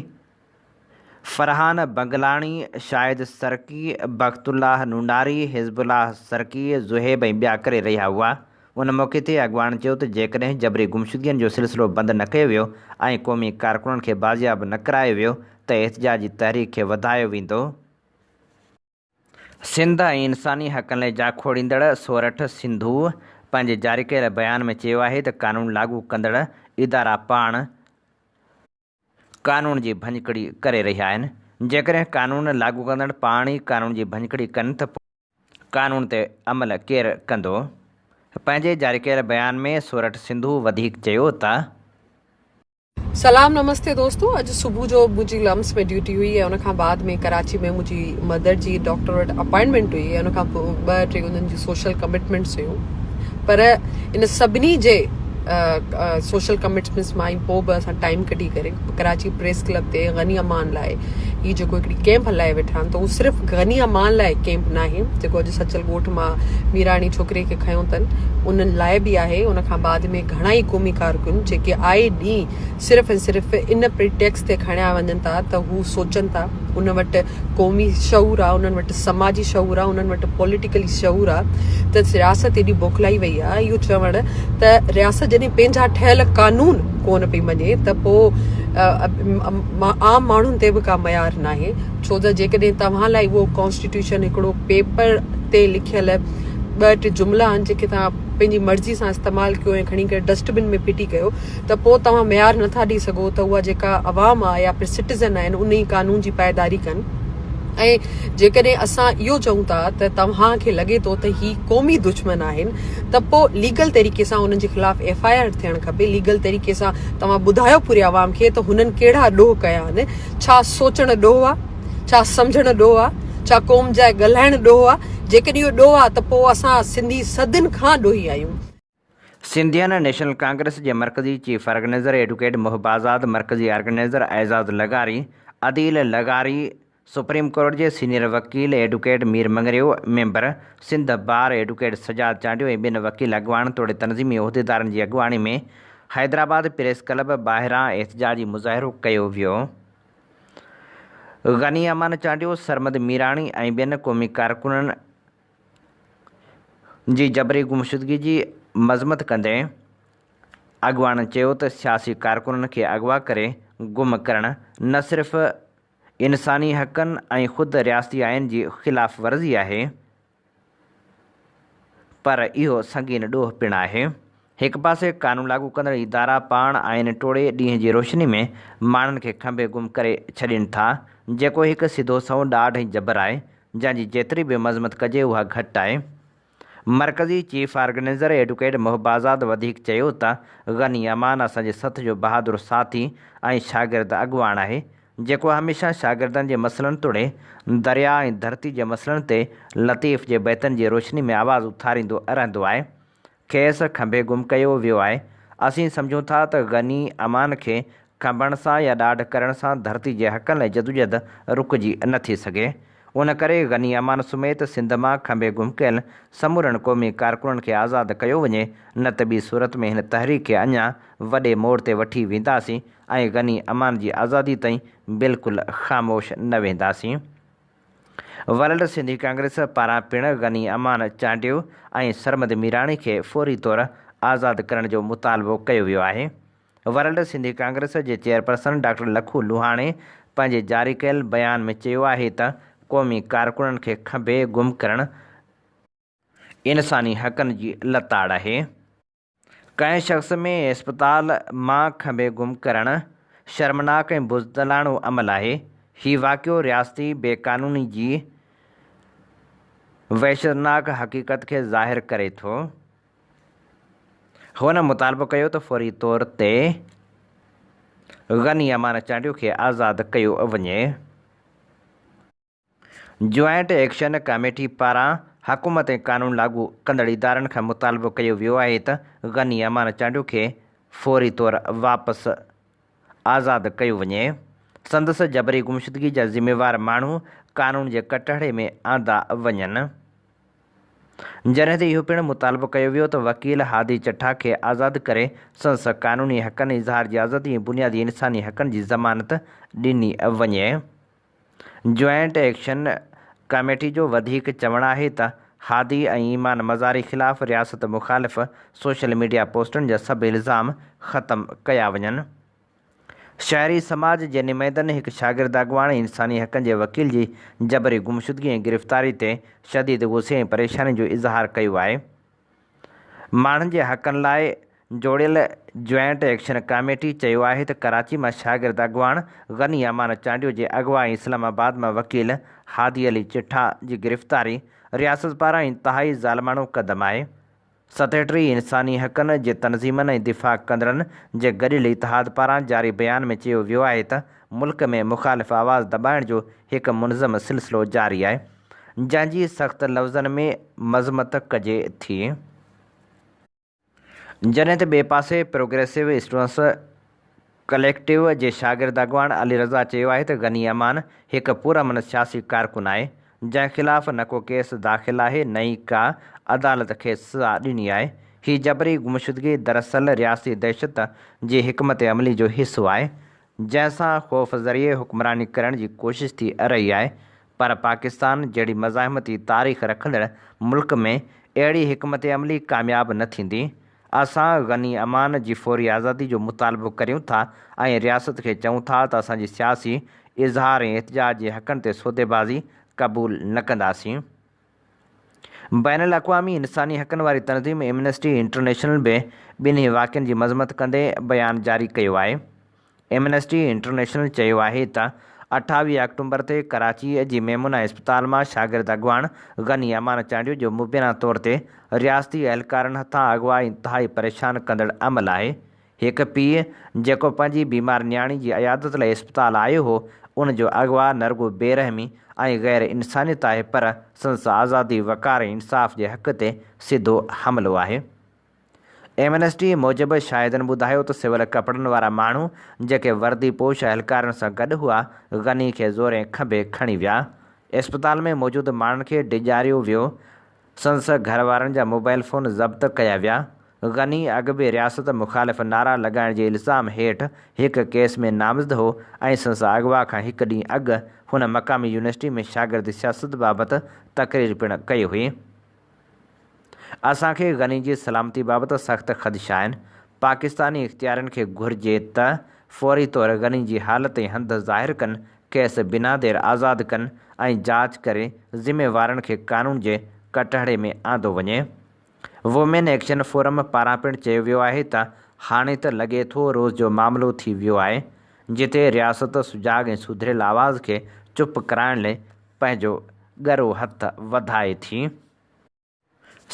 فرحان بنگلاڻي، شاهد سرڪي، بخت الله نوناري، حزب الله سرڪي، زوهيب ۽ ٻيا ڪري رهيا هئا. ان موقعي تي اڳواڻن چيو ته جيڪڏهن جبري گمشدگين جو سلسلو بند نه ڪيو ويو ۽ قومي ڪارڪنن کي بازياب نه ڪرايو ويو ته احتجاجي تحريڪ کي وڌايو ويندو. سنڌ ۽ انساني حقن لاء جاکوڙيندڙ سورٺ سنڌوء پنهنجي جاري ڪيل بيان ۾ چيو آهي ته قانون لاڳو ڪندڙ ادارا پاڻ قانون جي ڀڃڪڙي ڪري رهيا آهن، جيڪڏهن قانون لاڳو ڪندڙ پاڻ ئي قانون جي ڀڃڪڙي ڪن ته پوء قانون تي عمل ڪير ڪندو؟ پنهنجي جاري ڪيل بيان ۾ سورٺ سنڌوء وڌيڪ چيو ته. سلام نمستي دوستو اڄ صبح جو منهنجي لمس ۾ ڊيوٽي هئي ۽ ان کان بعد ۾ ڪراچي ۾ منهنجي مدر جي ڊاڪٽر وٽ اپائنٽمينٽ هئي ۽ ان کان پوء ٻه ٽي انهن جون سوشل ڪمٽمينٽس هيون پر ان سڀني جي سوشل ڪمٽمينٽس مان ۽ پوء به اسان ٽائيم ڪڍي ڪري ڪراچي پريس ڪلب تي غني امان لاء هي جيڪو هڪڙي ڪيمپ هلائي ويٺا آهن ته هو صرف غني امان لاء ڪيمپ ناهي جيڪو اڄ سچل ڳوٺ مان ميراڻي ڇوڪري کي کنيو اٿن انهن لاء به آهي ان کان بعد ۾ گهڻا ئي قومي ڪارڪن جيڪي آئي ڏينهن صرف ۽ صرف ان پريٽيڪس تي کڻيا وڃن ٿا ته هو سوچن ٿا ان وٽ قومي شعور آ انهن وٽ سماجي شعور آ انهن وٽ پوليٽيڪلي شعور آ ته رياست ايڏي بوکلائي وئي آ اهو چوڻ ته رياست جڏهن پنهنجا ٺهيل قانون ڪونه پئي مڃي ته پوء عام ماڻهن تي به ڪا معيار ناهي ڇو ته جيڪڏهن توهان لاء اهو ڪانسٽيٽيوشن هڪڙو پيپر تي لکيل ٻه ٽي جملا آهن جيڪي توهان پنهنجي مرضي سان استعمال ڪيو ۽ کڻي ڪري ڊسٽ بن ۾ ڦٽي ڪيو ته پوء توهان معيار نٿا ڏئي سگهو ته اها جيڪا عوام آهي يا پھر سٽيزن آهن انهي قانون جي پائيداري ڪن ۽ جيڪڏهن اسان اهو چئون ٿا ته توهان کي لڳي ٿو ته هي قومي دشمن آهن ته پوء ليگل طريقي سان انهن جي خلاف ايف I R ٿيڻ کپي ليگل طريقي سان توهان ٻڌايو پوري عوام کي ته هنن ڪهڙا ڏوهه ڪيا آهن ڇا سوچڻ ڏوهه آهي ڇا سمجهڻ ڏوهه آهي ڇا قوم جاء ڳالهائڻ ڏوهه آهي جيڪڏهن اهو ڏوهه آهي ته پوء اسان سنڌي صدين کان ڏوهي آهيون. سنڌين نيشنل ڪانگريس جي مرڪزي chief organizer advocate Mohib Azad, مرڪزي آرگنائيزر اعزاز لغاري، عديل لغاري، سپريم ڪورٽ جي سينيئر وڪيل advocate Mir Mangrio, member Sindh bar advocate Sajjad Chandio ۽ ٻين وڪيل اڳواڻن توڙي تنظيمي عهديدارن جي اڳواڻي ۾ حيدرآباد پريس ڪلب ٻاهران احتجاجي مظاهرو ڪيو ويو. غني امان چانڊيو، سرمد ميراڻي ۽ ٻين قومي ڪارڪنن جي جبري گمشدگي جي مذمت ڪندي اڳواڻن چيو ته سياسي ڪارڪنن کي اغوا ڪري گم ڪرڻ نه صرف انساني حقن ۽ خود رياستي آئين جي خلاف ورزي آهي پر اهو سنگين ڏوهه پڻ آهي. هڪ پاسي قانون لاڳو ڪندڙ ادارا پاڻ آئين ٽوڙي ڏينهن جي روشني ۾ ماڻهن کي کنڀي گم ڪري ڇڏين ٿا جيڪو هڪ سڌو سنئون ڏاڍ ۽ جبر آهي جنهن جي جيتري به مذمت ڪجي اها گهٽ آهي. مرڪزي chief organizer advocate Mohib Azad وڌيڪ چيو ته غني امان اسان جي سٿ جو بهادر ساٿي ۽ شاگرد اڳواڻ آهي جيڪو هميشه شاگردن جي مسئلن توڙي درياء ۽ ڌرتي جي مسئلن تي لطيف جي بيتن جي روشني ۾ آواز اٿاريندو رهندو آهي. کيس کنڀي گم ڪيو ويو آهي. اسين سمجهون ٿا ته غني امان کي کنڀڻ سان يا ڏاڍ ڪرڻ سان ڌرتي جي حقن لاء جدوجھد رڪجي نه ٿي سگهي. ان ڪري غني امان سميت سنڌ مان کنڀي گم ڪيل سمورن قومي ڪارڪنن کي آزاد ڪيو وڃي نه ته ٻي صورت ۾ هن تحريڪ کي اڃا وڏي موڙ تي وٺي وينداسين ۽ غني امان جي آزادي تائين بلڪل خاموش نه وينداسين. ورلڊ سنڌي ڪانگريس پاران پڻ غني امان چانڊيو ۽ سرمد ميراڻي کي فوري طور آزاد ڪرڻ جو مطالبو ڪيو ويو آهي. ورلڊ سنڌي ڪانگريس جي چيئرپرسن ڊاڪٽر لکو لوهاڻي پنهنجي جاري ڪيل بيان ۾ چيو آهي ته قومي ڪارڪنن کي کنڀي گم ڪرڻ انساني حقن جي لتاڙ آهي. ڪنهن شخص ۾ اسپتال مان کنڀي گم ڪرڻ شرمناڪ ۽ بزدلاڻو عمل آهي. هي واقعو رياستي بي قانوني جي وحشتناڪ حقيقت کي ظاهر ڪري ٿو. هن مطالبو ڪيو ته فوري طور تي غني امان چانڊيو کي آزاد ڪيو وڃي. جوائنٽ ايڪشن ڪاميٽي پاران حڪومت ۽ قانون لاڳو ڪندڙ ادارن کان مطالبو ڪيو ويو آهي ته غني امان چانڊيو کي فوري طور واپس آزاد ڪيو وڃي، سندس جبري گمشدگي جا ذميوار ماڻهو قانون جي ڪٽهڙي ۾ آندا وڃن. جڏهن ته اهو پڻ مطالبو ڪيو ويو ته وڪيل هادي چٺا کي آزاد ڪري سندس قانوني حقن، اظهار جي آزادي ۽ بنيادي انساني حقن جي ضمانت ڏني وڃي. جوائنٽ ايڪشن ڪاميٽي جو وڌيڪ چوڻ آهي ته هادي ۽ ايمان مزاري خلاف رياست مخالف سوشل ميڊيا پوسٽن جا سڀ الزام ختم ڪيا وڃن. شهري سماج جي نمائندن هڪ شاگرد اڳواڻ ۽ انساني حقن جي وڪيل جي جبري گمشدگي ۽ گرفتاري تي شديد غصي ۽ پريشاني جو اظهار ڪيو آهي. ماڻهن جي حقن لاء جوڙيل جوائنٽ ايڪشن ڪاميٽي چيو آهي ته ڪراچي مان شاگرد اڳواڻ غني امان چانڊيو جي اغوا ۽ اسلام آباد مان وڪيل هادي علي چٺا جي گرفتاري رياست پاران انتهائي ظالماڻو قدم آهي. ستيٽري انساني حقن جي تنظيمن ۽ دفاع ڪندڙن جي گڏيل اتحاد پاران جاري بيان ۾ چيو ويو آهي ته ملڪ ۾ مخالف آواز دٻائڻ جو هڪ منظم سلسلو جاري آهي. جنهن جي سخت لفظن ۾ مذمت ڪجي ٿي. جڏهن ته ٻئي پاسي پروگريسو اسٽوڊنٽس ڪليڪٽو جي شاگرد اڳواڻ علي رضا چيو آهي ته غني امان هڪ پرامن سياسي ڪارڪن آهي، جنهن خلاف نه ڪو ڪيس داخل آهي نه ئي ڪا عدالت کيس سزا ڏني آهي. هي جبري گمشدگي دراصل رياستي دهشت جي حڪمت عملي جو حصو آهي، جنهن سان خوف ذريعي حڪمراني ڪرڻ جي ڪوشش ٿي رهي آهي پر پاڪستان جهڙي مزاحمتي تاريخ رکندڙ ملڪ ۾ اهڙي حڪمت عملي ڪامياب نه ٿيندي. اسان غني امان جي فوري آزادي جو مطالبو ڪريون ٿا ۽ رياست کي چئون ٿا ته اسان جي سياسي اظهار ۽ احتجاج جي حقن تي سوديبازي قبول نه ڪنداسين. بين الاقوامي انساني حقن واري تنظيم ايمنسٽي انٽرنيشنل به ٻنهي واقعن جي مذمت ڪندي بيان جاري ڪيو آهي. ايمنسٽي انٽرنيشنل چيو آهي ته 28 آڪٽومبر تي ڪراچيء جي ميمونا اسپتال مان شاگرد اڳواڻ غني امان چانڊيو جو مبينا طور تي رياستي اهلڪارن هٿان اغوا انتهائي پريشان ڪندڙ عمل آهي. هڪ پيء جيڪو پنهنجي بيمار نياڻي جي عيادت لاء اسپتال آيو هو، ان جو اغوا نه رڳو بي رحمي ۽ غير انسانيت آهي پر سندس آزادي، وقار ۽ انصاف جي حق تي سڌو حملو آهي. ايمنسٽي موجب شاهدن ٻڌايو ته سول ڪپڙن وارا ماڻهو جيڪي وردي پوش اهلڪارن سان گڏ هئا، غني کي زورين کنڀي کڻي ويا. اسپتال ۾ موجود ماڻهن کي ڊيڄاريو ويو، سندس گهر وارن جا موبائل فون ضبط ڪيا ويا. غني اڳ به رياست مخالف نعرا لڳائڻ جي الزام هيٺ هڪ ڪيس ۾ نامزد هو ۽ سندس اغوا کان هڪ ڏينهن اڳ هن مقامي يونيورسٽي ۾ شاگرد سياست بابت تقرير پڻ ڪئي هئي. اسان کي غني جي سلامتي بابت سخت خدشا آهن، پاڪستاني اختيارين کي گهرجي ته فوري طور غني جي حالت ۽ هنڌ ظاهر ڪن، کيس بنا دير آزاد ڪن ۽ جاچ ڪري ذميوارن کي قانون جي ڪٽهڙي ۾ آندو وڃي. وومين ايڪشن فورم پاران پڻ چيو ويو آهي ته هاڻي ته لڳي ٿو روز جو معاملو ٿي ويو آهي، جتي رياست سجاڳ ۽ سڌريل آواز کي چپ ڪرائڻ لئي پنهنجو ڳرو هٿ وڌائي ٿي.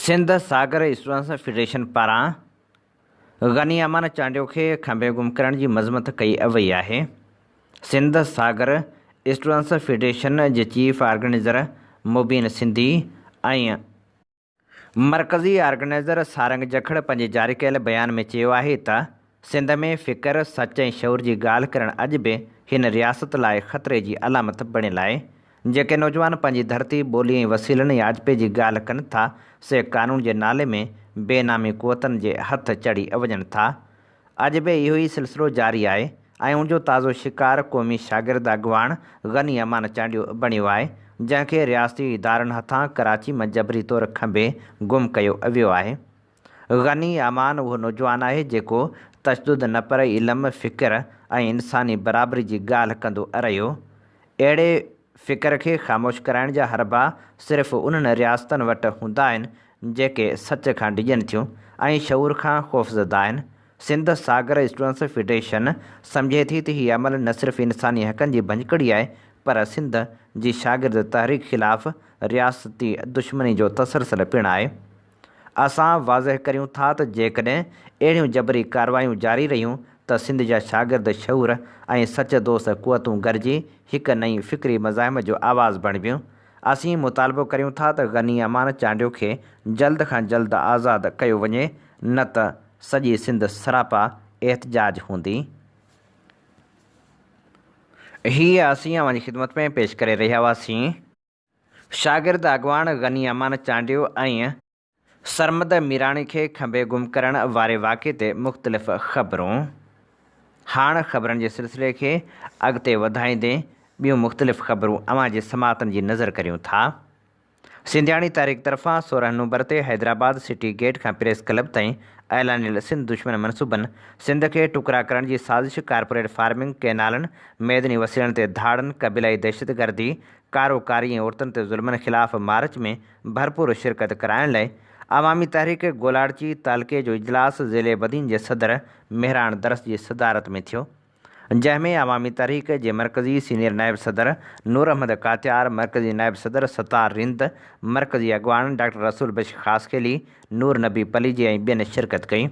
سنڌ ساگر اسٽوڊنٽس فيڊريشن پاران غني امان چانڊيو کي کنڀي گم ڪرڻ جي مذمت ڪئي وئي آهي. سنڌ ساگر اسٽوڊنٽس فيڊريشن جي چيف آرگنائيزر مبين سنڌي ۽ مرڪزي آرگنائيزر سارنگ جکڙ پنهنجي جاري ڪيل بيان ۾ چيو آهي ته سنڌ ۾ فڪر، سچ ۽ شعور جي ڳالهه ڪرڻ اڄ به هن رياست لاء خطري جي علامت بڻيل آهي. جيڪي نوجوان پنهنجي ڌرتي، ٻولي ۽ وسيلن ۽ آجپي جي ڳالهه ڪن ٿا، سي قانون جي نالي ۾ بي نامي قوتن جي هٿ چڙهي وڃن ٿا. اڄ به اهو ئي سلسلو جاري آهي ۽ ان جو تازو شڪار قومي شاگرد اڳواڻ غني امان چانڊيو بڻيو آهي، جنهن کي رياستي ادارن هٿان ڪراچي مان جبري طور کنڀي گم ڪيو ويو آهي. غني امان اهو نوجوان آهي جيڪو تشدد نه پر علم، فڪر ۽ انساني برابري جي ڳالهه ڪندو رهيو. اهڙي فڪر کي خاموش ڪرائڻ جا حربا صرف انهن رياستن وٽ هوندا آهن، جيڪي سچ کان ڊڄن ٿيون ۽ شعور کان خوفزده آهن. سنڌ ساگر اسٽوڊنٽس فيڊريشن سمجهي ٿي ته هي عمل نه صرف انساني حقن جي ڀڃڪڙي آهي پر سنڌ جي شاگرد تحريڪ خلاف رياستي دشمني جو تسلسل پڻ آهي. اسان واضح ڪريون ٿا ته جيڪڏهن اهڙيون جبري ڪارروايون جاري رهيون ته سنڌ جا شاگرد شعور ۽ سچ دوست قوتون گڏجي هڪ نئين فڪري مزاحمت جو آواز بڻبيون. اسين مطالبو ڪريون ٿا ته غني امان چانڊيو کي جلد کان جلد آزاد ڪيو وڃي نه ته سڄي سنڌ سراپا احتجاج هوندي. هيء اسين اوهان جي خدمت ۾ پيش ڪري رهيا هئاسين. شاگرد اڳواڻ غني امان چانڊيو ۽ سرمد ميراڻي کي کنڀي گم ڪرڻ واري واقعي تي مختلف خبرون. هاڻ خبرن جي سلسلي کي اڳتي وڌائيندي ٻيون مختلف خبرون اوهان جي سماعتن جي نظر ڪريون ٿا. سنڌياڻي تحريڪ طرفان 16 نومبر تي حيدرآباد سٽي گيٽ کان پريس ڪلب تائين اعلانيل سنڌ دشمن منصوبن، سنڌ کي ٽڪرا ڪرڻ جي سازش، ڪارپوريٽ فارمنگ، ڪئنالن، معدني وسيلن تي ڌاڙن، قبيلائي دهشتگردي، ڪارو ڪاري ۽ عورتن تي ظلمن خلاف مارچ ۾ ڀرپور شرڪت ڪرائڻ لاء عوامي تحريڪ گولاڙچي تعلقي جو اجلاس ضلعي بدين جي صدر مهراڻ درس جي صدارت ۾ ٿيو جنهن ۾ عوامي تحريڪ جي مرڪزي سينيئر نائب صدر نور احمد ڪاتيار، مرڪزي نائب صدر ستار رند، مرڪزي اڳواڻن ڊاڪٽر رسول بخش خاصخيلي، نور نبي پليجي ۽ ٻين شرڪت ڪئي.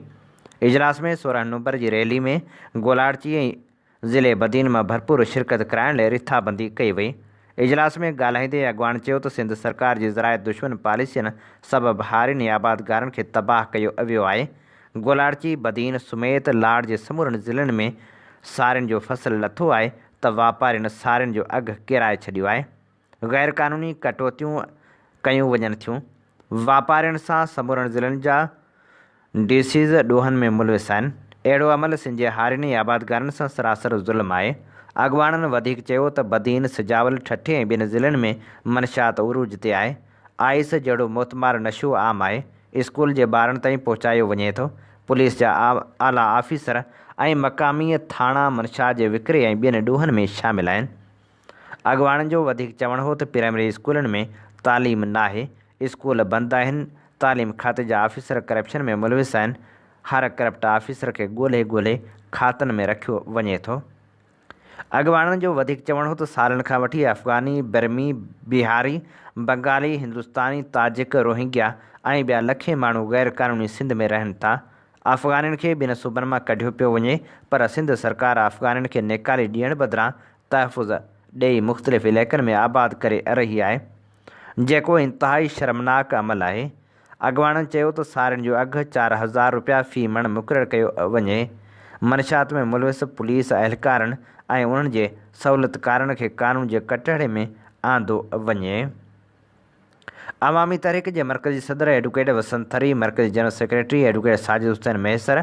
اجلاس ۾ 16 نومبر جي ريلي ۾ گولاڙچي ۽ ضلعي بدين مان ڀرپور شرڪت ڪرائڻ لاء رٿابندي ڪئي وئي. اجلاس ۾ ڳالهائيندي اڳواڻ چيو ته سنڌ سرڪار جي زراعت دشمن پاليسين سبب هارين ۽ آبادگارن کي تباهه ڪيو ويو آهي. گولاڙچي، بدين سميت لاڙ جي سمورن ضلعن ۾ سارين جو فصل لٿو آهي ته واپارين سارين جو اگهه ڪيرائي ڇڏيو آهي. غير قانوني ڪٽوتيون ڪيون وڃن ٿيون. واپارين سان سمورن ضلعن جا ڊي سيز ڏوهن ۾ ملوث آهن. اهڙو عمل سنڌ جي هارين ۽ آبادگارن سان سراسر ظلم آهي. اڳواڻن وڌيڪ چيو ته بدين، سجاول، ٺٽي ۽ ٻين ضلعن ۾ منشيات عروج تي آهي. آئس جهڙو موتمار نشو عام آهي. اسڪول جي ٻارن تائين پهچايو وڃي ٿو. پوليس جا اعليٰ آفيسر ۽ مقامي ٿاڻا منشيات جي وڪري ۽ ٻين ڏوهن ۾ شامل آهن. اڳواڻن جو وڌيڪ چوڻ هو ته پرائمري اسڪولن ۾ تعليم ناهي، اسڪول بند آهن، تعليم کاتي جا آفيسر ڪرپشن ۾ ملوث آهن، هر ڪرپٽ آفيسر کي ڳولهي ڳولهي کاتن ۾ رکيو وڃي ٿو. اڳواڻن جو وڌيڪ چوڻ هو ته سالن کان وٺي افغاني، برمي، بهاري، بنگالي، هندستاني، تاجڪ، روهنگيا ۽ ٻيا لکين ماڻهو غير قانوني سنڌ ۾ رهن ٿا، افغانين کي ٻين صوبن مان ڪڍيو پيو وڃي پر سنڌ سرڪار افغانين کي نيڪالي ڏيڻ بدران تحفظ ڏئي مختلف علائقن ۾ آباد ڪري رهي آهي جيڪو انتهائي شرمناڪ عمل آهي. اڳواڻن چيو ته سارين جو اگهه 4000 رپيا في مڻ مقرر ڪيو وڃي، منشيات ۾ ملوث پوليس اهلڪارن ۽ انهن جي سهولتڪارن کي قانون جي ڪٽهڙي ۾ آندو وڃي. عوامي تحريڪ جي مرڪزي صدر ايڊوڪيٽ وسنت ٿري، مرڪزي general secretary advocate Sajid Hussain Mahesar,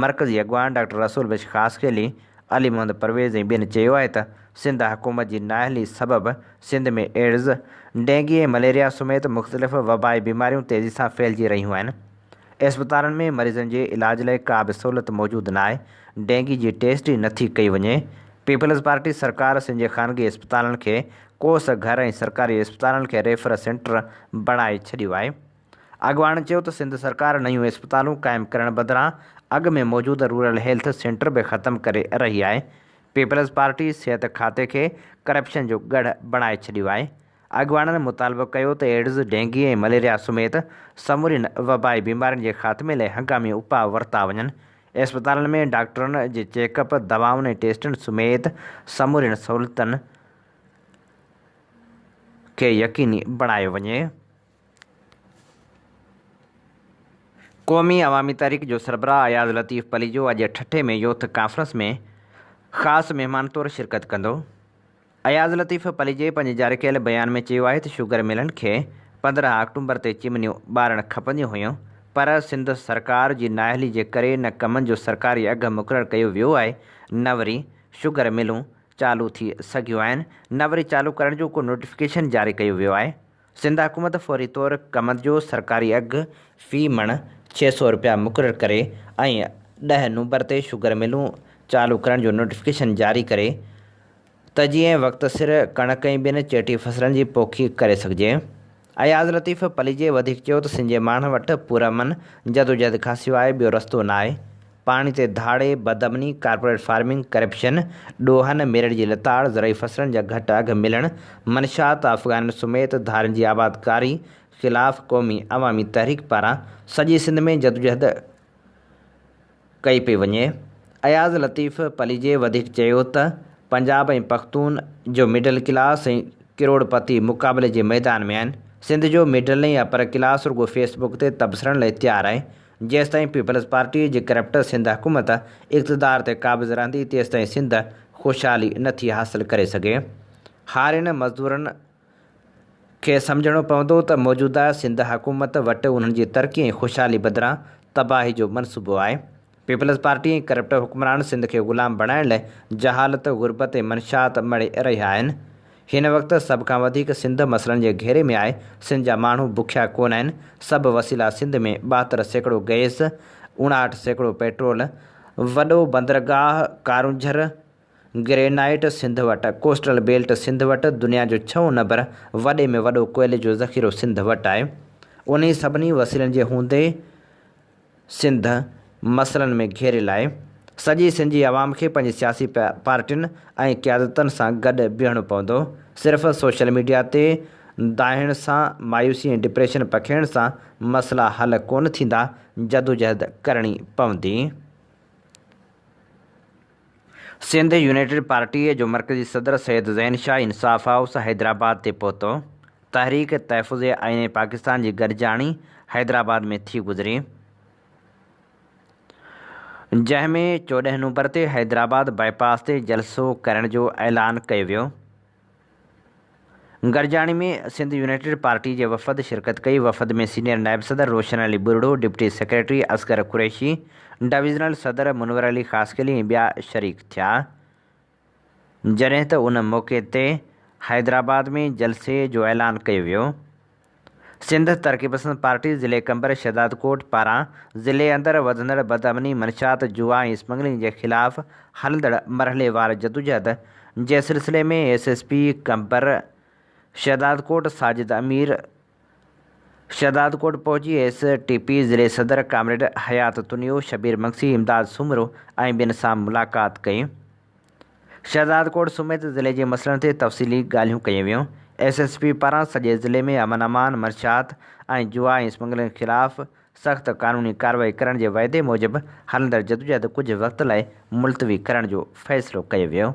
مرڪزي اڳواڻ ڊاڪٽر رسول بخش خاصخيلي، علي محمد پرويز ۽ ٻين چيو آهي ته سنڌ حڪومت جي نااهلي سبب سنڌ ۾ ايڊز، ڊينگي ۽ مليريا سميت مختلف وبائي بيماريون تيزي سان ڦهلجي رهيون آهن. اسپتالن ۾ مريضن جي علاج لاء ڪا به سهولت موجود ناهي، ڊينگي جي ٽيسٽ ئي نٿي ڪئي وڃي. پيپلز پارٽي سرڪار سنڌ جي خانگي اسپتالن کي ڪوس گهر ۽ سرڪاري اسپتالن کي ريفر سينٽر بڻائي ڇڏيو آهي. اڳواڻن چيو ته سنڌ سرڪار نيون اسپتالون قائم ڪرڻ بدران اڳ ۾ موجود رورل هيلٿ سينٽر به ختم ڪري رهي آهي. پيپلز پارٽي صحت کاتي کي ڪرپشن جو ڳڙهه بڻائي ڇڏيو آهي. اڳواڻن مطالبو ڪيو ته ايڊز، ڊينگي ۽ مليريا سميت سمورين وبائي بيمارين جي خاتمي لاء هنگامي اپاء ورتا وڃن. اسپتالن ۾ ڊاڪٽرن جي چيڪ اپ، دوائن ۽ ٽيسٽن سميت سمورين سهولتن کي يقيني بڻايو وڃي. قومي عوامي تحريڪ جو سربراهه اياز لطيف پليجو اڄ ٺٽي ۾ يوٿ ڪانفرنس ۾ خاص مهمان طور شرڪت ڪندو. اياز لطيف پليجي پنهنجي جاري ڪيل بيان ۾ چيو آهي ته شوگر ملن کي 15 آڪٽومبر تي چمنيون ٻارڻ کپنديون هيون پر سنڌ سرڪار جي نااهلي جي ڪري نه ڪمن جو سرڪاري اگهه مقرر ڪيو ويو آهي نه وري شوگر ملون چالو ٿي سگهيون آهن نه وري چالو ڪرڻ جو ڪو نوٽيفڪيشن جاري ڪيو ويو آهي. سنڌ حڪومت فوري طور ڪمند جو سرڪاري اگهه في مڻ 600 رپيا مقرر ڪري ۽ 10 نومبر تي شگر ملون چالو ڪرڻ جو نوٽيفڪيشن جاري ڪري ته جيئن وقت سر ڪڻڪ ۽ ٻين چيٽي فصلن جي پوکي ڪري سگهجي. اياز لطيف پليجي وڌيڪ چيو ته سنڌ جي ماڻهن وٽ پرامن جدوجهد کانسواء ٻيو رستو ناهي، پاڻي تي ڌاڙي، بدامني، ڪارپوريٽ فارمنگ، ڪرپشن، ڏوهن، ميرٽ جي لتاڙ، زرعي فصلن جا گهٽ اگهه ملڻ، منشيات، افغانين سميت ڌارين جي آبادڪاري خلاف قومي عوامي تحريڪ پاران سڄي سنڌ ۾ جدوجهد ڪئي پئي وڃي. اياز لطيف پليجي وڌيڪ چيو ته پنجاب ۽ پختون جو مڊل ڪلاس ۽ ڪروڙ پتي مقابلي جي ميدان ۾ آهن، سنڌ جو مڊل ۽ اپر ڪلاس رڳو فيس بڪ تي تبصرن لاء تيار آهي، جيستائين پيپلز پارٽي جي ڪرپٽ سنڌ حڪومت اقتدار تي قابض رهندي تيستائين سنڌ خوشحالي نه ٿي حاصل ڪري سگهي. هارين، مزدورن کي سمجهڻو پوندو ته موجوده سنڌ حڪومت وٽ انهن جي ترقي ۽ خوشحالي بدران تباهي جو منصوبو آهي. پيپلز پارٽي ۽ ڪرپٽ حڪمران سنڌ کي غلام بڻائڻ لاء جهالت، غربت ۽ منشيات مڙهي رهيا آهن. هن وقت سڀ کان وڌيڪ سنڌ مسئلن جي گهيري ۾ آهي، سنڌ جا ماڻهو بکيا ڪونه آهن، سڀ وسيلا سنڌ ۾ 72% گئس، 59% پيٽرول، وڏو بندرگاهه ڪارونجهر، گرينائيٽ سنڌ وٽ، ڪوسٽل بيلٽ سنڌ وٽ، دنيا جو ڇهون نمبر وڏي ۾ وڏو ڪوئلي جو ذخيرو سنڌ وٽ آهي. انهي سڀني وسيلن جي هوندي سنڌ مسئلن ۾ گهيريل آهي. سڄي سنڌ جي عوام کي پنهنجي سياسي پارٽين ۽ قيادتن سان گڏ بيهڻو پوندو. صرف سوشل ميڊيا تي دانهڻ سان، مايوسي ۽ ڊپريشن پکيڙڻ سان مسئلا حل ڪونه ٿيندا، جدوجهد ڪرڻي پوندي. سنڌ يونائيٽيڊ پارٽيء جو مرڪزي صدر سيد زين شاهه انصاف هائوس حيدرآباد تي پهتو. تحريڪ تحفظ آئين پاڪستان جي گڏجاڻي حيدرآباد ۾ ٿي گذري. جنهن ۾ 14 نومبر تي حيدرآباد باء پاس تي جلسو ڪرڻ جو اعلان ڪيو ويو. گڏجاڻي ۾ سنڌ يونائيٽيڊ پارٽي جي وفد شرڪت ڪئي. وفد ۾ سينيئر نائب صدر Roshan Ali Barro, deputy secretary Asghar Qureshi, divisional صدر منور علي خاصخيلي ۽ ٻيا شريڪ ٿيا. جڏهن ته ان موقعي تي حيدرآباد ۾ جلسي جو اعلان ڪيو ويو. سنڌ ترقي پسند پارٽي ضلعي قمبر شهدادڪوٽ پاران ضلعي اندر وڌندڙ بدامني، منشيات، جوا ۽ اسمگلنگ جي خلاف هلندڙ مرحليوار جدوجهد جي سلسلي ۾ S S P Qambar Shahdadkot Sajid Amir Shahdadkot پهچي ايس ٽي پي ضلعي صدر ڪامريڊ حيات تنيو، شبير مگسي، امداد سومرو ۽ ٻين سان ملاقات ڪئي. شهدادڪوٽ سميت ضلعي جي مسئلن تي تفصيلي ڳالهيون ڪيون ويون. ايس ايس پي پاران سڄي ضلعي ۾ امن امان، منشيات ۽ جوا ۽ اسمگلنگ خلاف سخت قانوني ڪارروائي ڪرڻ جي وعدي موجب هلندڙ جدوجهد ڪجهه وقت لاء ملتوي ڪرڻ جو فيصلو ڪيو ويو.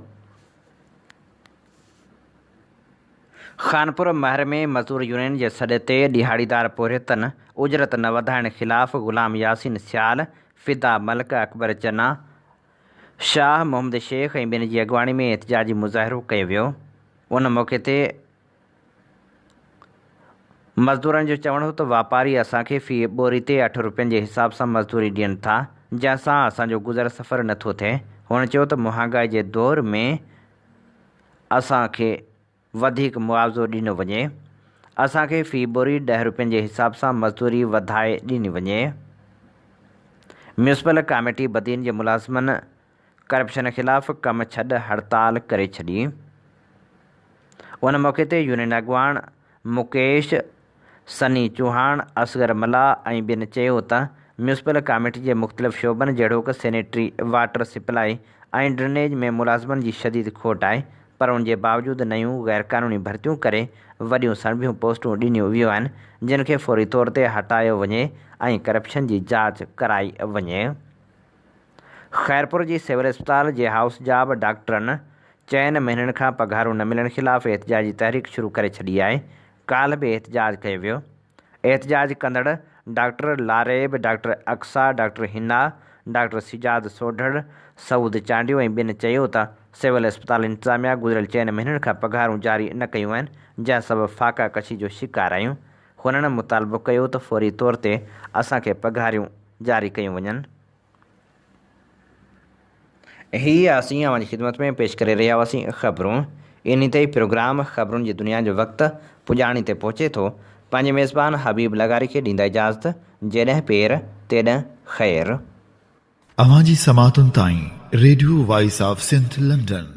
خانپور مهر ۾ مزدور يونين جي سڏ تي ڏهاڙيدار پورهيتن اجرت نه وڌائڻ خلاف غلام ياسين سيال، فدا ملڪ، اڪبر چنا، شاهه محمد شيخ ۽ ٻين جي اڳواڻي ۾ احتجاجي مظاهرو ڪيو ويو. ان موقعي تي مزدورن جو چوڻ هو ته واپاري اسان کي في ٻوري تي اٺ روپين جي حساب سان مزدوري ڏين ٿا، جنهن سان اسان جو گذر سفر نه ٿو ٿئي. هن چيو ته مهانگائي جي دور ۾ اسان کي وڌيڪ معاوضو ڏنو وڃي، اسان کي في ٻوري ڏهه روپين جي حساب سان مزدوري وڌائي ڏني وڃي. ميونسپل ڪاميٽي بدين جي ملازمن ڪرپشن خلاف ڪم ڇڏ هڙتال ڪري ڇڏي. ان موقعي تي يونين اڳواڻ مڪيش، سني چوهاڻ، اصغر ملاح ۽ ٻين چيو ته ميونسپل ڪاميٽي جي مختلف شعبن جهڙوڪ سينيٽري، واٽر سپلائي ۽ ڊرينيج ۾ ملازمن جي شديد کوٽ آهي پر ان جي باوجود نيون غيرقانوني ڀرتيون ڪري وڏيون سڻڀيون پوسٽون ڏنيون ويون آهن جن کي فوري طور تي هٽايو وڃي ۽ ڪرپشن جي جاچ ڪرائي وڃي. خيرپور جي سول اسپتال جي هائوس جاب ڊاڪٽرن چئن مهينن کان پگهارون نه ملڻ خلاف احتجاجي تحريڪ شروع ڪري ڇڏي آهي، ڪالهه به احتجاج ڪيو ويو. احتجاج ڪندڙ doctor Laraib, doctor Aqsa, doctor Hina, doctor Sajjad Sodhar, Saud Chandio ۽ ٻين چيو ته سول اسپتال انتظاميا گذريل چئن مهينن کان پگهارون جاري نه ڪيون آهن، جنهن سبب فاقه ڪشي جو شڪار آهيون. هنن مطالبو ڪيو ته فوري طور تي اسان کي پگهاريون جاري ڪيون وڃن. هي اسين اوهان جي خدمت ۾ پيش ڪري رهيا هئاسين خبرون. انهي تي ئي پروگرام خبرن جي دنيا جو وقت پڄاڻي تي پهچي ٿو. پنهنجي ميزبان حبيب لغاري کي ڏيندا اجازت جيڏهن پير تيڏهن خير. اوهان جي سماعتن تائين radio voice of Sindh London.